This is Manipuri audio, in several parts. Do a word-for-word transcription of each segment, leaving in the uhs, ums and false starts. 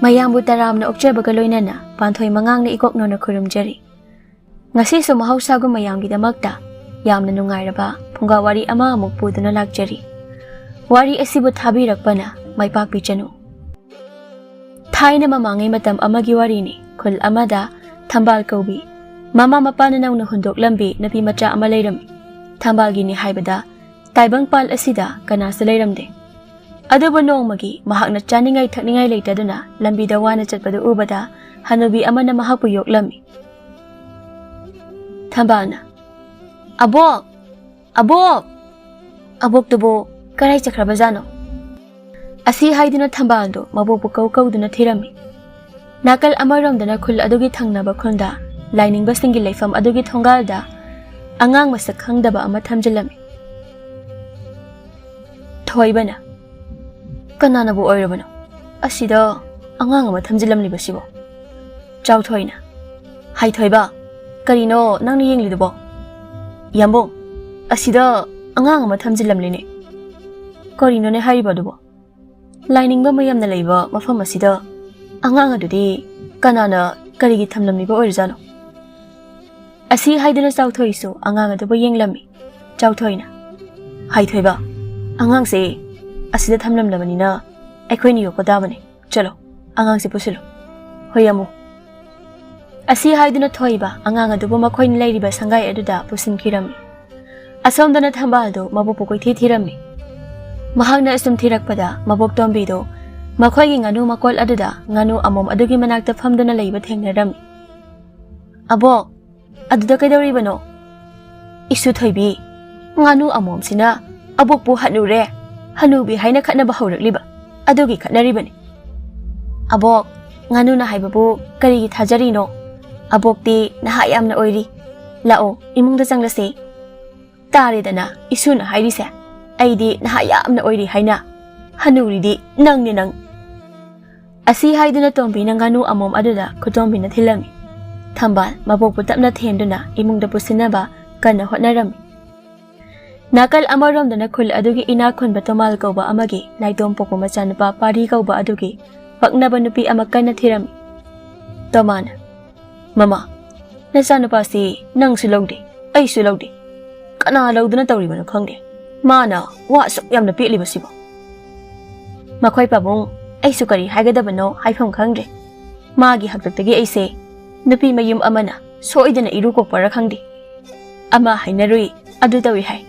ꯃꯌꯥꯝꯕꯨ ꯇꯔꯥꯝꯅ ꯑꯣꯛꯆꯕꯒ ꯂꯣꯏꯅꯅ ꯄꯥꯟꯊꯣꯏ ꯃꯉꯥꯡꯅ ꯏꯀꯣꯛ ꯅꯣꯟꯅ ꯈꯨꯔꯨꯝꯖꯔꯤ꯫ ꯉꯁꯤꯁꯨ ꯃꯍꯧꯁꯥꯒꯨꯝ ꯃꯌꯥꯝꯒꯤꯗꯃꯛꯇ ꯌꯥꯝꯅ ꯅꯨꯡꯉꯥꯏꯔꯕ ꯐꯨꯡꯒꯥ ꯋꯥꯔꯤ ꯑꯃ ꯑꯃꯨꯛ ꯄꯨꯗꯨꯅ ꯂꯥꯛꯆꯔꯤ꯫ ꯋꯥꯔꯤ ꯑꯁꯤꯕꯨ ꯊꯥꯕꯤꯔꯛꯄꯅ ꯃꯥꯏ ꯄꯥꯛꯄꯤꯆꯅꯨ꯫ ꯊꯥꯏꯅ ꯃꯃꯥꯡꯉꯩ ꯃꯇꯝ ꯑꯃꯒꯤ ꯋꯥꯔꯤꯅꯤ꯫ ꯈꯨꯜ ꯑꯃꯗ ꯊꯝꯕꯥꯜ ꯀꯧꯕꯤ ꯃꯃꯥ ꯃꯄꯥꯅ ꯅꯧꯅ ꯍꯨꯟꯗꯣꯛꯂꯝꯕꯤ ꯅꯨꯄꯤ ꯃꯆꯥ ꯑꯃ ꯂꯩꯔꯝꯃꯤ꯫ ꯊꯝꯕꯥꯜꯒꯤꯅꯤ ꯍꯥꯏꯕꯗ ꯇꯥꯏꯕꯪꯄꯥꯜ ꯑꯁꯤꯗ ꯀꯅꯥꯁꯨ ꯂꯩꯔꯝꯗꯦ꯫ ꯑꯗꯨꯕꯨ ꯅꯣꯡꯃꯒꯤ ꯃꯍꯥꯛꯅ ꯆꯥꯅꯤꯡꯉꯥꯏ ꯊꯛꯅꯤꯡꯉꯥꯏ ꯂꯩꯇꯗꯨꯅ ꯂꯝꯕꯤꯗ ꯋꯥꯅ ꯆꯠꯄꯗꯨ ꯎꯕꯗ ꯍꯅꯨꯕꯤ ꯑꯃꯅ ꯃꯍꯥꯛꯄꯨ ꯌꯣꯛꯂꯝꯃꯤ꯫ ꯊꯝꯕꯥꯜꯅ, "ꯑꯕꯣꯛ! ꯑꯕꯣꯛ!" ꯑꯕꯣꯛꯇꯨꯕꯨ ꯀꯔꯥꯏ ꯆꯠꯈ꯭ꯔꯕꯖꯥꯠꯅꯣ? ꯑꯁꯤ ꯍꯥꯏꯗꯨꯅ ꯊꯝꯕꯥꯜꯗꯨ ꯃꯕꯣꯛꯄꯨ ꯀꯧ ꯀꯧꯗꯨꯅ ꯊꯤꯔꯝꯃꯤ꯫ ꯅꯥꯀꯜ ꯑꯃꯔꯣꯝꯗꯅ ꯈꯨꯜ ꯑꯗꯨꯒꯤ ꯊꯪꯅꯕ ꯈꯨꯜꯗ ꯂꯥꯏꯅꯤꯡꯕꯁꯤꯡꯒꯤ ꯂꯩꯐꯝ ꯑꯗꯨꯒꯤ ꯊꯣꯡꯒꯥꯜꯗ ꯑꯉꯥꯡ ꯃꯁꯛ ꯈꯪꯗꯕ ꯑꯃ ꯊꯝꯖꯤꯜꯂꯝꯃꯤ꯫ ꯊꯣꯏꯕꯅ, "ꯀꯅꯥꯅꯕꯨ ꯑꯣꯏꯔꯕꯅꯣ? ꯑꯁꯤꯗ ꯑꯉꯥꯡ ꯑꯃ ꯊꯝꯖꯤꯜꯂꯝꯂꯤꯕꯁꯤꯕꯣ?" ꯆꯥꯎꯊꯣꯏꯅ, "ꯍꯥꯏ ꯊꯣꯏꯕ, ꯀꯔꯤꯅꯣ ꯅꯪꯅ ꯌꯦꯡꯂꯤꯗꯨꯕꯣ?" ꯌꯥꯝꯕꯨꯡ, "ꯑꯁꯤꯗ ꯑꯉꯥꯡ ꯑꯃ ꯊꯝꯖꯤꯜꯂꯝꯂꯤꯅꯦ꯫ ꯀꯔꯤꯅꯣꯅꯦ ꯍꯥꯏꯔꯤꯕ ꯑꯗꯨꯕꯣ? ꯂꯥꯏꯅꯤꯡꯕ ꯃꯌꯥꯝꯅ ꯂꯩꯕ ꯃꯐꯝ ꯑꯁꯤꯗ ꯑꯉꯥꯡ ꯑꯗꯨꯗꯤ ꯀꯅꯥꯅ ꯀꯔꯤꯒꯤ ꯊꯝꯂꯝꯂꯤꯕ ꯑꯣꯏꯔꯖꯥꯠꯅꯣ?" ꯑꯁꯤ ꯍꯥꯏꯗꯨꯅ ꯆꯥꯎꯊꯣꯏꯁꯨ ꯑꯉꯥꯡ ꯑꯗꯨꯕꯨ ꯌꯦꯡꯂꯝꯃꯤ꯫ ꯆꯥꯎꯊꯣꯏꯅ, "ꯍꯥꯏ ꯊꯣꯏꯕ, ꯑꯉꯥꯡꯁꯦ ꯑꯁꯤꯗ ꯊꯝꯂꯝꯂꯕꯅꯤꯅ ꯑꯩꯈꯣꯏꯅ ꯌꯣꯛꯄ ꯇꯥꯕꯅꯤ꯫ ꯆꯠꯂꯣ, ꯑꯉꯥꯡꯁꯦ ꯄꯨꯁꯤꯜꯂꯨ꯫ ꯍꯣꯏ, ꯌꯥꯝꯕꯨꯡ꯫" ꯑꯁꯤ ꯍꯥꯏꯗꯨꯅ ꯊꯣꯏꯕ ꯑꯉꯥꯡ ꯑꯗꯨꯕꯨ ꯃꯈꯣꯏꯅ ꯂꯩꯔꯤꯕ ꯁꯪꯒꯥꯏ ꯑꯗꯨꯗ ꯄꯨꯁꯤꯟꯈꯤꯔꯝꯃꯤ꯫ ꯑꯁꯣꯝꯗꯅ ꯊꯝꯕꯥꯜꯗꯨ ꯃꯕꯣꯛꯄꯨ ꯀꯣꯏꯊꯤ ꯊꯤꯔꯝꯃꯤ꯫ ꯃꯍꯥꯛꯅ ꯑꯁꯨꯝ ꯊꯤꯔꯛꯄꯗ ꯃꯕꯣꯛ ꯇꯣꯝꯕꯤꯗꯨ ꯃꯈꯣꯏꯒꯤ ꯉꯥꯅꯨ ꯃꯀꯣꯜ ꯑꯗꯨꯗ ꯉꯥꯅꯨ ꯑꯃꯣꯝ ꯑꯗꯨꯒꯤ ꯃꯅꯥꯛꯇ ꯐꯝꯗꯨꯅ ꯂꯩꯕ ꯊꯦꯡꯅꯔꯝꯃꯤ꯫ "ꯑꯕꯣꯛ, ꯑꯗꯨꯗ ꯀꯩꯗꯧꯔꯤꯕꯅꯣ?" "ꯏꯁꯨ ꯊꯣꯏꯕꯤ, ꯉꯥꯅꯨ ꯑꯃꯣꯝꯁꯤꯅ ꯑꯕꯣꯛꯄꯨ ꯍꯅꯨꯔꯦ, ꯍꯅꯨꯕꯤ ꯍꯥꯏꯅ ꯈꯠꯅꯕ ꯍꯧꯔꯛꯂꯤꯕ ꯑꯗꯨꯒꯤ ꯈꯠꯅꯔꯤꯕꯅꯤ꯫ ꯑꯕꯣꯛ, ꯉꯥꯅꯨꯅ ꯍꯥꯏꯕꯕꯨ ꯀꯔꯤꯒꯤ ꯊꯥꯖꯔꯤꯅꯣ? ꯑꯕꯣꯛꯇꯤ ꯅꯍꯥ ꯌꯥꯝꯅ ꯑꯣꯏꯔꯤ꯫ ꯂꯥꯛꯑꯣ, ꯏꯃꯨꯡꯗ ꯆꯪꯂꯁꯤ꯫ ꯇꯥꯔꯦꯗꯅ ꯏꯁꯨꯅ ꯍꯥꯏꯔꯤꯁꯦ꯫ ꯑꯩꯗꯤ ꯅꯍꯥ ꯌꯥꯝꯅ ꯑꯣꯏꯔꯤ ꯍꯥꯏꯅ꯫ ꯍꯅꯨꯔꯤꯗꯤ ꯅꯪꯅꯦ ꯅꯪ꯫" ꯑꯁꯤ ꯍꯥꯏꯗꯨꯅ ꯇꯣꯝꯕꯤꯅ ꯉꯥꯅꯨ ꯑꯃꯣꯝ ꯑꯗꯨꯗ ꯈꯨꯇꯣꯝꯕꯤꯅ ꯊꯤꯜꯂꯝꯃꯤ꯫ ꯊꯝꯕꯥꯜ ꯃꯕꯣꯛꯄꯨ ꯇꯞꯅ ꯊꯦꯝꯗꯨꯅ ꯏꯃꯨꯡꯗ ꯄꯨꯁꯤꯟꯅꯕ ꯀꯟꯅ ꯍꯣꯠꯅꯔꯝꯃꯤ꯫ ꯅꯥꯀꯜ ꯑꯃꯔꯣꯝꯗꯅ ꯈꯨꯜ ꯑꯗꯨꯒꯤ ꯏꯅꯥꯛ ꯈꯨꯟꯕ ꯇꯣꯃꯥꯜ ꯀꯧꯕ ꯑꯃꯒꯤ ꯅꯥꯏꯇꯣꯝ ꯄꯣꯛꯄ ꯃꯆꯥꯅꯨꯄꯥ ꯄꯥꯔꯤ ꯀꯧꯕ ꯑꯗꯨꯒꯤ ꯄꯛꯅꯕ ꯅꯨꯄꯤ ꯑꯃ ꯀꯟꯅ ꯊꯤꯔꯝꯃꯤ꯫ ꯇꯣꯃꯥꯅ, "ꯃꯃꯥ, ꯅꯆꯥꯅꯨꯄꯥꯁꯤ ꯅꯪꯁꯨ ꯂꯧꯗꯦ, ꯑꯩꯁꯨ ꯂꯧꯗꯦ꯫ ꯀꯅꯥ ꯂꯧꯗꯨꯅ ꯇꯧꯔꯤꯕꯅꯣ ꯈꯪꯗꯦ꯫ ꯃꯥꯅ ꯋꯥ ꯑꯁꯨꯛ ꯌꯥꯝꯅ ꯄꯦꯠꯂꯤꯕꯁꯤꯕꯨ?" ꯃꯈꯣꯏ ꯄꯥꯕꯨꯡ, ꯑꯩꯁꯨ ꯀꯔꯤ ꯍꯥꯏꯒꯗꯕꯅꯣ ꯍꯥꯏꯐꯝ ꯈꯪꯗ꯭ꯔꯦ꯫ ꯃꯥꯒꯤ ꯍꯥꯛꯇꯛꯇꯒꯤ ꯑꯩꯁꯦ ꯅꯨꯄꯤ ꯃꯌꯨꯝ ꯑꯃꯅ ꯁꯣꯏꯗꯅ ꯏꯔꯨ ꯀꯣꯛꯄꯔ ꯈꯪꯗꯦ꯫ ꯑꯃ ꯍꯥꯏꯅꯔꯨꯏ, ꯑꯗꯨ ꯇꯧꯏ ꯍꯥꯏ꯫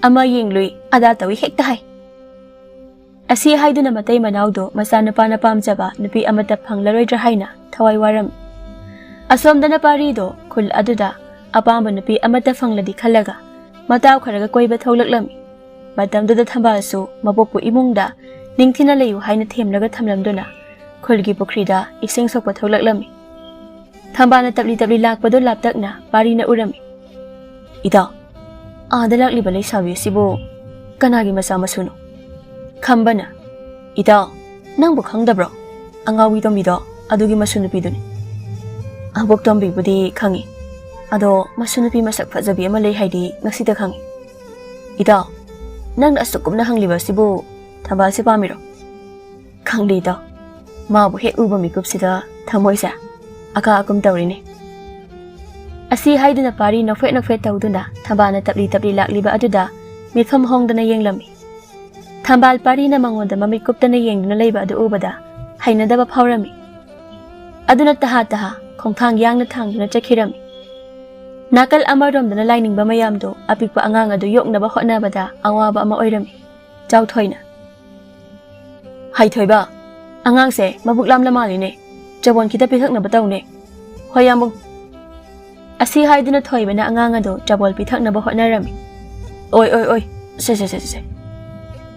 ꯑꯃ ꯌꯦꯡꯂꯨꯏ, ꯑꯗꯥ ꯇꯧꯏ ꯍꯦꯛꯇ ꯍꯥꯏ꯫ ꯑꯁꯤ ꯍꯥꯏꯗꯨꯅ ꯃꯇꯩ ꯃꯅꯥꯎꯗꯣ ꯃꯆꯥꯅꯨꯄꯥꯅ ꯄꯥꯝꯖꯕ ꯅꯨꯄꯤ ꯑꯃꯠꯇ ꯐꯪꯂꯔꯣꯏꯗ꯭ꯔꯥ ꯍꯥꯏꯅ ꯊꯋꯥꯏ ꯋꯥꯔꯝꯃꯤ꯫ ꯑꯁꯣꯝꯗꯅ ꯄꯥꯔꯤꯗꯣ ꯈꯨꯜ ꯑꯗꯨꯗ ꯑꯄꯥꯝꯕ ꯅꯨꯄꯤ ꯑꯃꯠꯇ ꯐꯪꯂꯗꯤ ꯈꯜꯂꯒ ꯃꯇꯥꯎ ꯈꯔꯒ ꯀꯣꯏꯕ ꯊꯣꯛꯂꯛꯂꯝꯃꯤ꯫ ꯃꯇꯝꯗꯨꯗ ꯊꯝꯕꯥꯜꯁꯨ ꯃꯕꯣꯛꯄꯨ ꯏꯃꯨꯡꯗ ꯅꯤꯡꯊꯤꯅ ꯂꯩꯌꯨ ꯍꯥꯏꯅ ꯊꯦꯝꯂꯒ ꯊꯝꯂꯝꯗꯨꯅ ꯈꯨꯜꯒꯤ ꯄꯨꯈ꯭ꯔꯤꯗ ꯏꯁꯤꯡ ꯁꯣꯛꯄ ꯊꯣꯛꯂꯛꯂꯝꯃꯤ꯫ ꯊꯝꯕꯥꯜꯅ ꯇꯞꯂꯤ ꯇꯞꯂꯤ ꯂꯥꯛꯄꯗꯨ ꯂꯥꯞꯇꯛꯅ ꯄꯥꯔꯤꯅ ꯎꯔꯝꯃꯤ꯫ "ꯏꯇꯥꯎ, ꯑꯥꯗ ꯂꯥꯛꯂꯤꯕ ꯂꯩꯁꯥꯕꯤ ꯑꯁꯤꯕꯨ ꯀꯅꯥꯒꯤ ꯃꯆꯥ ꯃꯁꯨꯅꯣ?" ꯈꯝꯕꯅ, "ꯏꯇꯥꯎ, ꯅꯪꯕꯨ ꯈꯪꯗꯕ꯭ꯔꯣ? ꯑꯉꯥꯎꯕꯤ ꯇꯣꯝꯕꯤꯗꯣ, ꯑꯗꯨꯒꯤ ꯃꯁꯨ ꯅꯨꯄꯤꯗꯨꯅꯤ꯫" "ꯑꯕꯣꯛ ꯇꯣꯝꯕꯤꯕꯨꯗꯤ ꯈꯪꯉꯤ, ꯑꯗꯣ ꯃꯁꯨ ꯅꯨꯄꯤ ꯃꯁꯛ ꯐꯖꯕꯤ ꯑꯃ ꯂꯩ ꯍꯥꯏꯗꯤ ꯉꯁꯤꯗ ꯈꯪꯉꯤ꯫ ꯏꯇꯥꯎ, ꯅꯪꯅ ꯑꯁꯨꯛ ꯀꯨꯞꯅ ꯍꯪꯂꯤꯕ ꯑꯁꯤꯕꯨ ꯊꯝꯕꯥꯜꯁꯦ ꯄꯥꯝꯃꯤꯔꯣ?" "ꯈꯪꯗꯦ ꯏꯇꯥꯎ, ꯃꯥꯕꯨ ꯍꯦꯛ ꯎꯕ ꯃꯤꯀꯨꯞꯁꯤꯗ ꯊꯃꯣꯏꯁꯦ ꯑꯀꯥ ꯑꯀꯨꯝ ꯇꯧꯔꯤꯅꯦ꯫" ꯑꯁꯤ ꯍꯥꯏꯗꯨꯅ ꯄꯥꯔꯤ ꯅꯣꯛꯐꯦꯠ ꯅꯣꯛꯐꯦꯠ ꯇꯧꯗꯨꯅ ꯊꯝꯕꯥꯜꯅ ꯇꯞꯂꯤ ꯇꯞꯂꯤ ꯂꯥꯛꯂꯤꯕ ꯑꯗꯨꯗ ꯃꯤꯠꯐꯝ ꯍꯣꯡꯗꯅ ꯌꯦꯡꯂꯝꯃꯤ꯫ ꯊꯝꯕꯥꯜ ꯄꯥꯔꯤꯅ ꯃꯉꯣꯟꯗ ꯃꯃꯤꯠ ꯀꯨꯞꯇꯅ ꯌꯦꯡꯗꯨꯅ ꯂꯩꯕ ꯑꯗꯨ ꯎꯕꯗ ꯍꯩꯅꯗꯕ ꯐꯥꯎꯔꯝꯃꯤ꯫ ꯑꯗꯨꯅ ꯇꯍꯥ ꯇꯍꯥ ꯈꯣꯡꯊꯥꯡ ꯌꯥꯡꯅ ꯊꯥꯡꯗꯨꯅ ꯆꯠꯈꯤꯔꯝꯃꯤ꯫ ꯅꯥꯀꯜ ꯑꯃꯔꯣꯝꯗꯅ ꯂꯥꯏꯅꯤꯡꯕ ꯃꯌꯥꯝꯗꯨ ꯑꯄꯤꯛꯄ ꯑꯉꯥꯡ ꯑꯗꯨ ꯌꯣꯛꯅꯕ ꯍꯣꯠꯅꯕꯗ ꯑꯋꯥꯕ ꯑꯃ ꯑꯣꯏꯔꯝꯃꯤ꯫ ꯆꯥꯎꯊꯣꯏꯅ, "ꯍꯩꯊꯣꯏꯕ, ꯑꯉꯥꯡꯁꯦ ꯃꯕꯨꯛ ꯂꯥꯝꯂ ꯃꯥꯜꯂꯤꯅꯦ꯫ ꯆꯕꯣꯟ ꯈꯤꯇ ꯄꯤꯊꯛꯅꯕ ꯇꯧꯅꯦ꯫" "ꯍꯣꯏ, ꯌꯥꯝꯕꯨꯡ꯫" ꯑꯁꯤ ꯍꯥꯏꯗꯨꯅ ꯊꯣꯏꯕꯅ ꯑꯉꯥꯡ ꯑꯗꯨ ꯆꯕꯣꯜ ꯄꯤꯊꯛꯅꯕ ꯍꯣꯠꯅꯔꯝꯃꯤ꯫ "ꯑꯣꯏ, ꯑꯣꯏ, ꯑꯣꯏ꯫ ꯁꯦ, ꯁꯦ, ꯁꯦ, ꯁꯦ, ꯁꯦ꯫"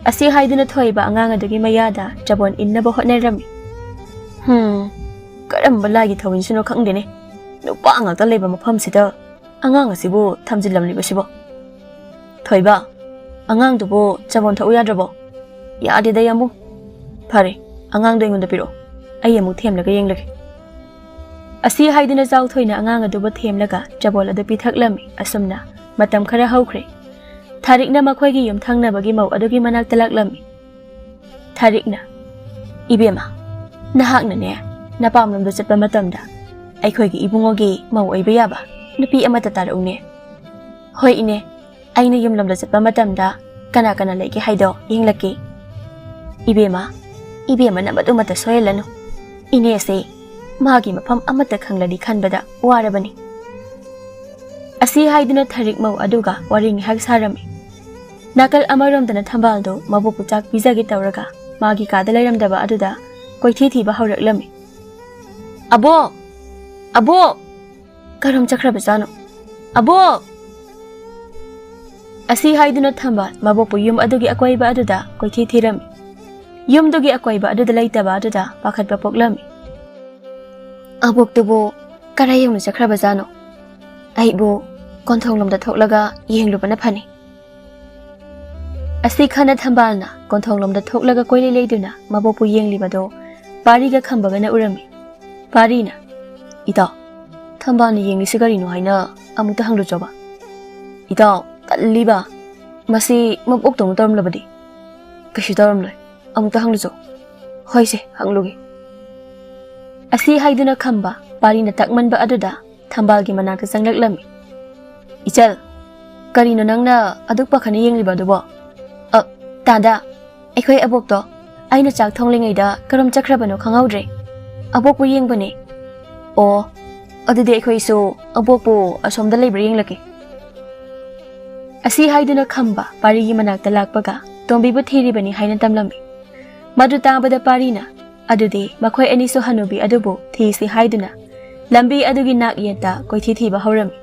ꯑꯁꯤ ꯍꯥꯏꯗꯨꯅ ꯊꯣꯏꯕ ꯑꯉꯥꯡ ꯑꯗꯨꯒꯤ ꯃꯌꯥꯗ ꯆꯕꯣꯟ ꯏꯟꯅꯕ ꯍꯣꯠꯅꯔꯝꯃꯤ꯫ "ꯍꯨꯝ, ꯀꯔꯝꯕ ꯂꯥꯏꯒꯤ ꯊꯧꯔꯤꯟꯁꯤꯅꯣ ꯈꯪꯗꯦꯅꯦ꯫ ꯅꯨꯄꯥ ꯉꯥꯛꯇ ꯂꯩꯕ ꯃꯐꯝꯁꯤꯗ ꯑꯉꯥꯡ ꯑꯁꯤꯕꯨ ꯊꯝꯖꯤꯜꯂꯝꯂꯤꯕꯁꯤꯕꯣ?" "ꯊꯣꯏꯕ, ꯑꯉꯥꯡꯗꯨꯕꯨ ꯆꯕꯣꯟ ꯊꯛꯎ ꯌꯥꯗ꯭ꯔꯕꯣ?" "ꯌꯥꯗꯦꯗ, ꯌꯥꯝꯕꯨꯡ꯫" "ꯐꯔꯦ, ꯑꯉꯥꯡꯗꯣ ꯑꯩꯉꯣꯟꯗ ꯄꯤꯔꯛꯑꯣ, ꯑꯩ ꯑꯃꯨꯛ ꯊꯦꯝꯂꯒ ꯌꯦꯡꯂꯒꯦ꯫" ꯑꯁꯤ ꯍꯥꯏꯗꯨꯅ ꯆꯥꯎꯊꯣꯏꯅ ꯑꯉꯥꯡ ꯑꯗꯨꯕꯨ ꯊꯦꯝꯂꯒ ꯆꯕꯣꯜ ꯑꯗꯨ ꯄꯤꯊꯛꯂꯝꯃꯤ꯫ ꯑꯁꯨꯝꯅ ꯃꯇꯝ ꯈꯔ ꯍꯧꯈ꯭ꯔꯦ꯫ ꯊꯥꯔꯤꯛꯅ ꯃꯈꯣꯏꯒꯤ ꯌꯨꯝ ꯊꯪꯅꯕꯒꯤ ꯃꯧ ꯑꯗꯨꯒꯤ ꯃꯅꯥꯛꯇ ꯂꯥꯛꯂꯝꯃꯤ꯫ ꯊꯥꯔꯤꯛꯅ, "ꯏꯕꯦꯝꯃ, ꯅꯍꯥꯛꯅꯅꯦ, ꯅꯄꯥꯝꯂꯣꯝꯗ ꯆꯠꯄ ꯃꯇꯝꯗ ꯑꯩꯈꯣꯏꯒꯤ ꯏꯕꯨꯡꯉꯣꯒꯤ ꯃꯧ ꯑꯣꯏꯕ ꯌꯥꯕ ꯅꯨꯄꯤ ꯑꯃꯠꯇ ꯇꯥꯔꯛꯎꯅꯦ꯫ ꯍꯣꯏ ꯏꯅꯦ, ꯑꯩꯅ ꯌꯨꯝꯂꯣꯝꯗ ꯆꯠꯄ ꯃꯇꯝꯗ ꯀꯅꯥ ꯀꯅꯥ ꯂꯩꯒꯦ ꯍꯥꯏꯗꯣ ꯌꯦꯡꯂꯛꯀꯦ꯫ ꯏꯕꯦꯝꯃ, ꯏꯕꯦꯝꯃꯅ ꯃꯗꯨꯃꯠꯇ ꯁꯣꯏꯍꯜꯂꯅꯨ꯫ ꯏꯅꯦꯁꯦ ꯃꯥꯒꯤ ꯃꯐꯝ ꯑꯃꯠꯇ ꯈꯪꯂꯗꯤ ꯈꯟꯕꯗ ꯋꯥꯔꯕꯅꯤ꯫ ꯑꯁꯤ ꯍꯥꯏꯗꯨꯅ ꯊꯔꯤꯛ ꯃꯧ ꯑꯗꯨꯒ ꯋꯥꯔꯤ ꯉꯥꯏꯍꯥꯛ ꯁꯥꯔꯝꯃꯤ꯫ ꯅꯥꯀꯜ ꯑꯃꯔꯣꯝꯗꯅ ꯊꯝꯕꯥꯜꯗꯣ ꯃꯕꯣꯛꯄꯨ ꯆꯥꯛ ꯄꯤꯖꯒꯦ ꯇꯧꯔꯒ ꯃꯥꯒꯤ ꯀꯥꯗ ꯂꯩꯔꯝꯗꯕ ꯑꯗꯨꯗ ꯀꯣꯏꯊꯤ ꯊꯤꯕ ꯍꯧꯔꯛꯂꯝꯃꯤ꯫ "ꯑꯕꯣꯛ! ꯑꯕꯣꯛ! ꯀꯔꯝ ꯆꯠꯈ꯭ꯔꯕꯖꯥꯠꯅꯣ? ꯑꯕꯣꯛ!" ꯑꯁꯤ ꯍꯥꯏꯗꯨꯅ ꯊꯝꯕꯥꯜ ꯃꯕꯣꯛꯄꯨ ꯌꯨꯝ ꯑꯗꯨꯒꯤ ꯑꯀꯣꯏꯕ ꯑꯗꯨꯗ ꯀꯣꯏꯊꯤ ꯊꯤꯔꯝꯃꯤ꯫ ꯌꯨꯝꯗꯨꯒꯤ ꯑꯀꯣꯏꯕ ꯑꯗꯨꯗ ꯂꯩꯇꯕ ꯑꯗꯨꯗ ꯄꯥꯈꯠꯄ ꯄꯣꯛꯂꯝꯃꯤ꯫ "ꯑꯕꯣꯛꯇꯨꯕꯨ ꯀꯔꯥꯏ ꯌꯧꯅ ꯆꯠꯈ꯭ꯔꯕꯖꯥꯠꯅꯣ? ꯑꯩꯕꯨ ꯀꯣꯟꯊꯣꯡꯂꯣꯝꯗ ꯊꯣꯛꯂꯒ ꯌꯦꯡꯂꯨꯕꯅ ꯐꯅꯤ꯫" ꯑꯁꯤ ꯈꯟꯅ ꯊꯝꯕꯥꯜꯅ ꯀꯣꯟꯊꯣꯡꯂꯣꯝꯗ ꯊꯣꯛꯂꯒ ꯀꯣꯏꯂꯩ ꯂꯩꯗꯨꯅ ꯃꯕꯣꯛꯄꯨ ꯌꯦꯡꯂꯤꯕꯗꯣ ꯄꯥꯔꯤꯒ ꯈꯝꯕꯒꯅ ꯎꯔꯝꯃꯤ꯫ ꯄꯥꯔꯤꯅ, "ꯏꯇꯥꯎ, ꯊꯝꯕꯥꯜꯅ ꯌꯦꯡꯂꯤꯁꯤ ꯀꯔꯤꯅꯣ ꯍꯥꯏꯅ ꯑꯃꯨꯛꯇ ꯍꯪꯂꯨꯆꯣꯕ꯫ ꯏꯇꯥꯎ, ꯀꯜꯂꯤꯕ꯫ ꯃꯁꯤ ꯃꯕꯣꯛꯇꯧꯅ ꯇꯧꯔꯝꯂꯕꯗꯤ?" "ꯀꯩꯁꯨ ꯇꯧꯔꯝꯂꯣꯏ꯫ ꯑꯃꯨꯛꯇ ꯍꯪꯂꯨꯆꯣ꯫" "ꯍꯣꯏꯁꯦ, ꯍꯪꯂꯨꯒꯦ꯫" ꯑꯁꯤ ꯍꯥꯏꯗꯨꯅ ꯈꯝꯕ ꯄꯥꯔꯤꯅ ꯇꯛꯃꯟꯕ ꯑꯗꯨꯗ ꯊꯝꯕꯥꯜꯒꯤ ꯃꯅꯥꯛꯇ ꯆꯪꯂꯛꯂꯝꯃꯤ꯫ "ꯏꯆꯜ, ꯀꯔꯤꯅꯣ ꯅꯪꯅ ꯑꯗꯨꯛ ꯄꯥꯈꯠꯅ ꯌꯦꯡꯂꯤꯕ ꯑꯗꯨꯕꯣ?" "ꯑ, ꯇꯥꯗ, ꯑꯩꯈꯣꯏ ꯑꯕꯣꯛꯇꯣ ꯑꯩꯅ ꯆꯥꯛ ꯊꯣꯡꯂꯤꯉꯩꯗ ꯀꯔꯣꯝ ꯆꯠꯈ꯭ꯔꯕꯅꯣ ꯈꯪꯍꯧꯗ꯭ꯔꯦ꯫ ꯑꯕꯣꯛꯄꯨ ꯌꯦꯡꯕꯅꯦ꯫" "ꯑꯣ, ꯑꯗꯨꯗꯤ ꯑꯩꯈꯣꯏꯁꯨ ꯑꯕꯣꯛꯄꯨ ꯑꯁꯣꯝꯗ ꯂꯩꯕ꯭ꯔꯥ ꯌꯦꯡꯂꯛꯀꯦ꯫" ꯑꯁꯤ ꯍꯥꯏꯗꯨꯅ ꯈꯝꯕ ꯄꯥꯔꯤꯒꯤ ꯃꯅꯥꯛꯇ ꯂꯥꯛꯄꯒ ꯇꯣꯝꯕꯤꯕꯨ ꯊꯤꯔꯤꯕꯅꯤ ꯍꯥꯏꯅ ꯇꯝꯂꯝꯃꯤ꯫ ꯃꯗꯨ ꯇꯥꯕꯗ ꯄꯥꯔꯤꯅ, ꯑꯗꯨꯗꯤ ꯃꯈꯣꯏ ꯑꯅꯤꯁꯨ ꯍꯅꯨꯕꯤ ꯑꯗꯨꯕꯨ ꯊꯤꯁꯤ ꯍꯥꯏꯗꯨꯅ ꯂꯝꯕꯤ ꯑꯗꯨꯒꯤ ꯅꯥꯛ ꯌꯦꯠꯇ ꯀꯣꯏꯊꯤ ꯊꯤꯕ ꯍꯧꯔꯝꯃꯤ꯫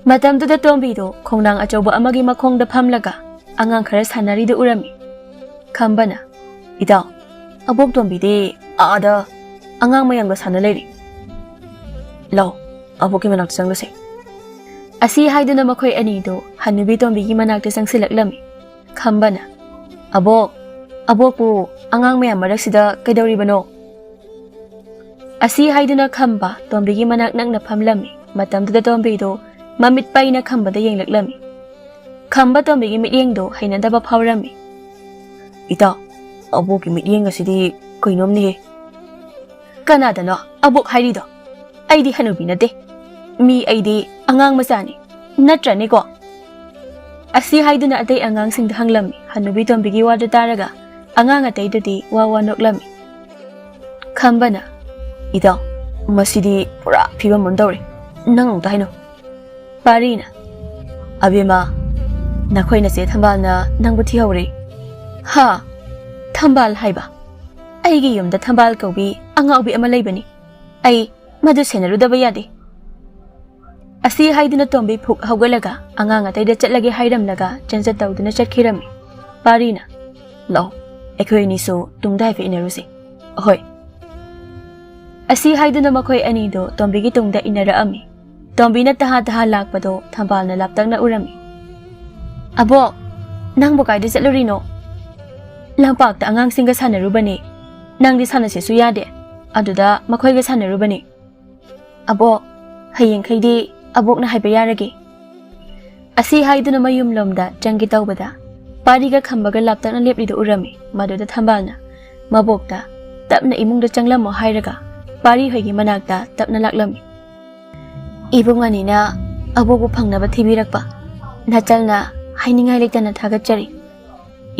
ꯃꯇꯝꯗꯨꯗ ꯇꯣꯝꯕꯤꯗꯨ ꯈꯣꯡꯅꯥꯡ ꯑꯆꯧꯕ ꯑꯃꯒꯤ ꯃꯈꯣꯡꯗ ꯐꯝꯂꯒ ꯑꯉꯥꯡ ꯈꯔ ꯁꯥꯟꯅꯔꯤꯗꯨ ꯎꯔꯝꯃꯤ꯫ ꯈꯝꯕꯅ, "ꯏꯇꯥꯎ, ꯑꯕꯣꯛ ꯇꯣꯝꯕꯤꯗꯤ ꯑꯥꯗ ꯑꯉꯥꯡ ꯃꯌꯥꯝꯒ ꯁꯥꯟꯅ ꯂꯩꯔꯤ꯫ ꯂꯥꯎ, ꯑꯕꯣꯛꯀꯤ ꯃꯅꯥꯛꯇ ꯆꯪꯂꯨꯁꯦ꯫" ꯑꯁꯤ ꯍꯥꯏꯗꯨꯅ ꯃꯈꯣꯏ ꯑꯅꯤꯗꯨ ꯍꯅꯨꯕꯤ ꯇꯣꯝꯕꯤꯒꯤ ꯃꯅꯥꯛꯇ ꯆꯪꯁꯤꯜꯂꯛꯂꯝꯃꯤ꯫ ꯈꯝꯕꯅ, "ꯑꯕꯣꯛ, ꯑꯕꯣꯛꯄꯨ ꯑꯉꯥꯡ ꯃꯌꯥꯝ ꯃꯔꯛꯁꯤꯗ ꯀꯩꯗꯧꯔꯤꯕꯅꯣ?" ꯑꯁꯤ ꯍꯥꯏꯗꯨꯅ ꯈꯝꯕ ꯇꯣꯝꯕꯤꯒꯤ ꯃꯅꯥꯛ ꯅꯛꯅ ꯐꯝꯂꯝꯃꯤ꯫ ꯃꯇꯝꯗꯨꯗ ꯇꯣꯝꯕꯤꯗꯨ ꯃꯃꯤꯠ ꯄꯩꯅ ꯈꯝꯕꯗ ꯌꯦꯡꯂꯛꯂꯝꯃꯤ꯫ ꯈꯝꯕ ꯇꯣꯝꯕꯤꯒꯤ ꯃꯤꯠꯌꯦꯡꯗꯨ ꯍꯩꯅꯗꯕ ꯐꯥꯎꯔꯝꯃꯤ꯫ "ꯏꯇꯥꯎ, ꯑꯕꯣꯛꯀꯤ ꯃꯤꯠꯌꯦꯡ ꯑꯁꯤꯗꯤ ꯀꯩꯅꯣꯝꯅꯤꯍꯦ꯫ "ꯀꯅꯥꯗꯅꯣ ꯑꯕꯣꯛ ꯍꯥꯏꯔꯤꯗꯣ? ꯑꯩꯗꯤ ꯍꯅꯨꯕꯤ ꯅꯠꯇꯦ꯫ ꯃꯤ ꯑꯩꯗꯤ ꯑꯉꯥꯡ ꯃꯆꯥꯅꯤ꯫ ꯅꯠꯇ꯭ꯔꯅꯦꯀꯣ?" ꯑꯁꯤ ꯍꯥꯏꯗꯨꯅ ꯑꯇꯩ ꯑꯉꯥꯡꯁꯤꯡꯗ ꯍꯪꯂꯝꯃꯤ꯫ ꯍꯅꯨꯕꯤ ꯇꯣꯝꯕꯤꯒꯤ ꯋꯥꯗꯨ ꯇꯥꯔꯒ ꯑꯉꯥꯡ ꯑꯇꯩꯗꯨꯗꯤ ꯋꯥ ꯋꯥ ꯅꯣꯛꯂꯝꯃꯤ꯫ ꯈꯝꯕꯅ, "ꯏꯇꯥꯎ, ꯃꯁꯤꯗꯤ ꯄꯨꯔꯥ ꯐꯤꯕꯝ ꯑꯃ ꯇꯧꯔꯦ꯫ ꯅꯪ ꯑꯃꯨꯛꯇ ꯍꯥꯏꯅꯧ꯫" ꯄꯥꯔꯤꯅ, "ꯑꯕꯦꯝꯃ, ꯅꯈꯣꯏ ꯅꯆꯦ ꯊꯝꯕꯥꯜꯅ ꯅꯪꯕꯨ ꯊꯤꯍꯧꯔꯦ꯫" "ꯍꯥ? ꯊꯝꯕꯥꯜ ꯍꯥꯏꯕ? ꯑꯩꯒꯤ ꯌꯨꯝꯗ ꯊꯝꯕꯥꯜ ꯀꯧꯕꯤ ꯑꯉꯥꯎꯕꯤ ꯑꯃ ꯂꯩꯕꯅꯤ꯫ ꯑꯩ ꯃꯗꯨ ꯁꯦꯟꯅꯔꯨꯗꯕ ꯌꯥꯗꯦ꯫" ꯑꯁꯤ ꯍꯥꯏꯗꯨꯅ ꯇꯣꯝꯕꯤ ꯐꯨꯛ ꯍꯧꯒꯠꯂꯒ ꯑꯉꯥꯡ ꯑꯇꯩꯗ ꯆꯠꯂꯒꯦ ꯍꯥꯏꯔꯝꯂꯒ ꯆꯦꯟꯆꯠ ꯇꯧꯗꯨꯅ ꯆꯠꯈꯤꯔꯝꯃꯤ꯫ ꯄꯥꯔꯤꯅ, "ꯂꯥꯛꯑꯣ, ꯑꯩꯈꯣꯏ ꯑꯅꯤꯁꯨ ꯇꯨꯡꯗ ꯍꯥꯏꯐꯦꯠ ꯏꯟꯅꯔꯨꯁꯤ꯫" "ꯑꯍꯣꯏ꯫" ꯑꯁꯤ ꯍꯥꯏꯗꯨꯅ ꯃꯈꯣꯏ ꯑꯅꯤꯗꯣ ꯇꯣꯝꯕꯤꯒꯤ ꯇꯨꯡꯗ ꯏꯟꯅꯔꯛꯑꯝꯃꯤ꯫ ꯇꯣꯝꯕꯤꯅ ꯇꯍꯥ ꯇꯍꯥ ꯂꯥꯛꯄꯗꯣ ꯊꯝꯕꯥꯜꯅ ꯂꯥꯞꯇꯛꯅ ꯎꯔꯝꯃꯤ꯫ "ꯑꯕꯣꯛ, ꯅꯪꯕꯨ ꯀꯥꯏꯗ ꯆꯠꯂꯨꯔꯤꯅꯣ?" "ꯂꯝꯄꯥꯛꯇ ꯑꯉꯥꯡꯁꯤꯡꯒ ꯁꯥꯟꯅꯔꯨꯕꯅꯦ꯫ ꯅꯪꯗꯤ ꯁꯥꯟꯅꯁꯦꯁꯨ ꯌꯥꯗꯦ꯫ ꯑꯗꯨꯗ ꯃꯈꯣꯏꯒ ꯁꯥꯟꯅꯔꯨꯕꯅꯦ꯫" "ꯑꯕꯣꯛ, ꯍꯌꯦꯡꯈꯩꯗꯤ ꯑꯕꯣꯛꯅ ꯍꯥꯏꯕ ꯌꯥꯔꯒꯦ꯫" ꯑꯁꯤ ꯍꯥꯏꯗꯨꯅ ꯃꯌꯨꯝꯂꯣꯝꯗ ꯆꯪꯒꯦ ꯇꯧꯕꯗ, ꯄꯥꯔꯤꯒ ꯈꯝꯕꯒ ꯂꯥꯞꯇꯛꯅ ꯂꯦꯞꯂꯤꯗꯨ ꯎꯔꯝꯃꯤ꯫ ꯃꯗꯨꯗ ꯊꯝꯕꯥꯜꯅ ꯃꯕꯣꯛꯇ ꯇꯞꯅ ꯏꯃꯨꯡꯗ ꯆꯪꯂꯝꯃꯣ ꯍꯥꯏꯔꯒ ꯄꯥꯔꯤ ꯍꯣꯏꯒꯤ ꯃꯅꯥꯛꯇ ꯇꯞꯅ ꯂꯥꯛꯂꯝꯃꯤ꯫ "ꯏꯕꯨꯡ ꯑꯅꯤꯅ ꯑꯕꯣꯛꯄꯨ ꯐꯪꯅꯕ ꯊꯤꯕꯤꯔꯛꯄ ꯅꯆꯜꯅ ꯍꯥꯏꯅꯤꯡꯉꯥꯏ ꯂꯩꯇꯅ ꯊꯥꯒꯠꯆꯔꯤ꯫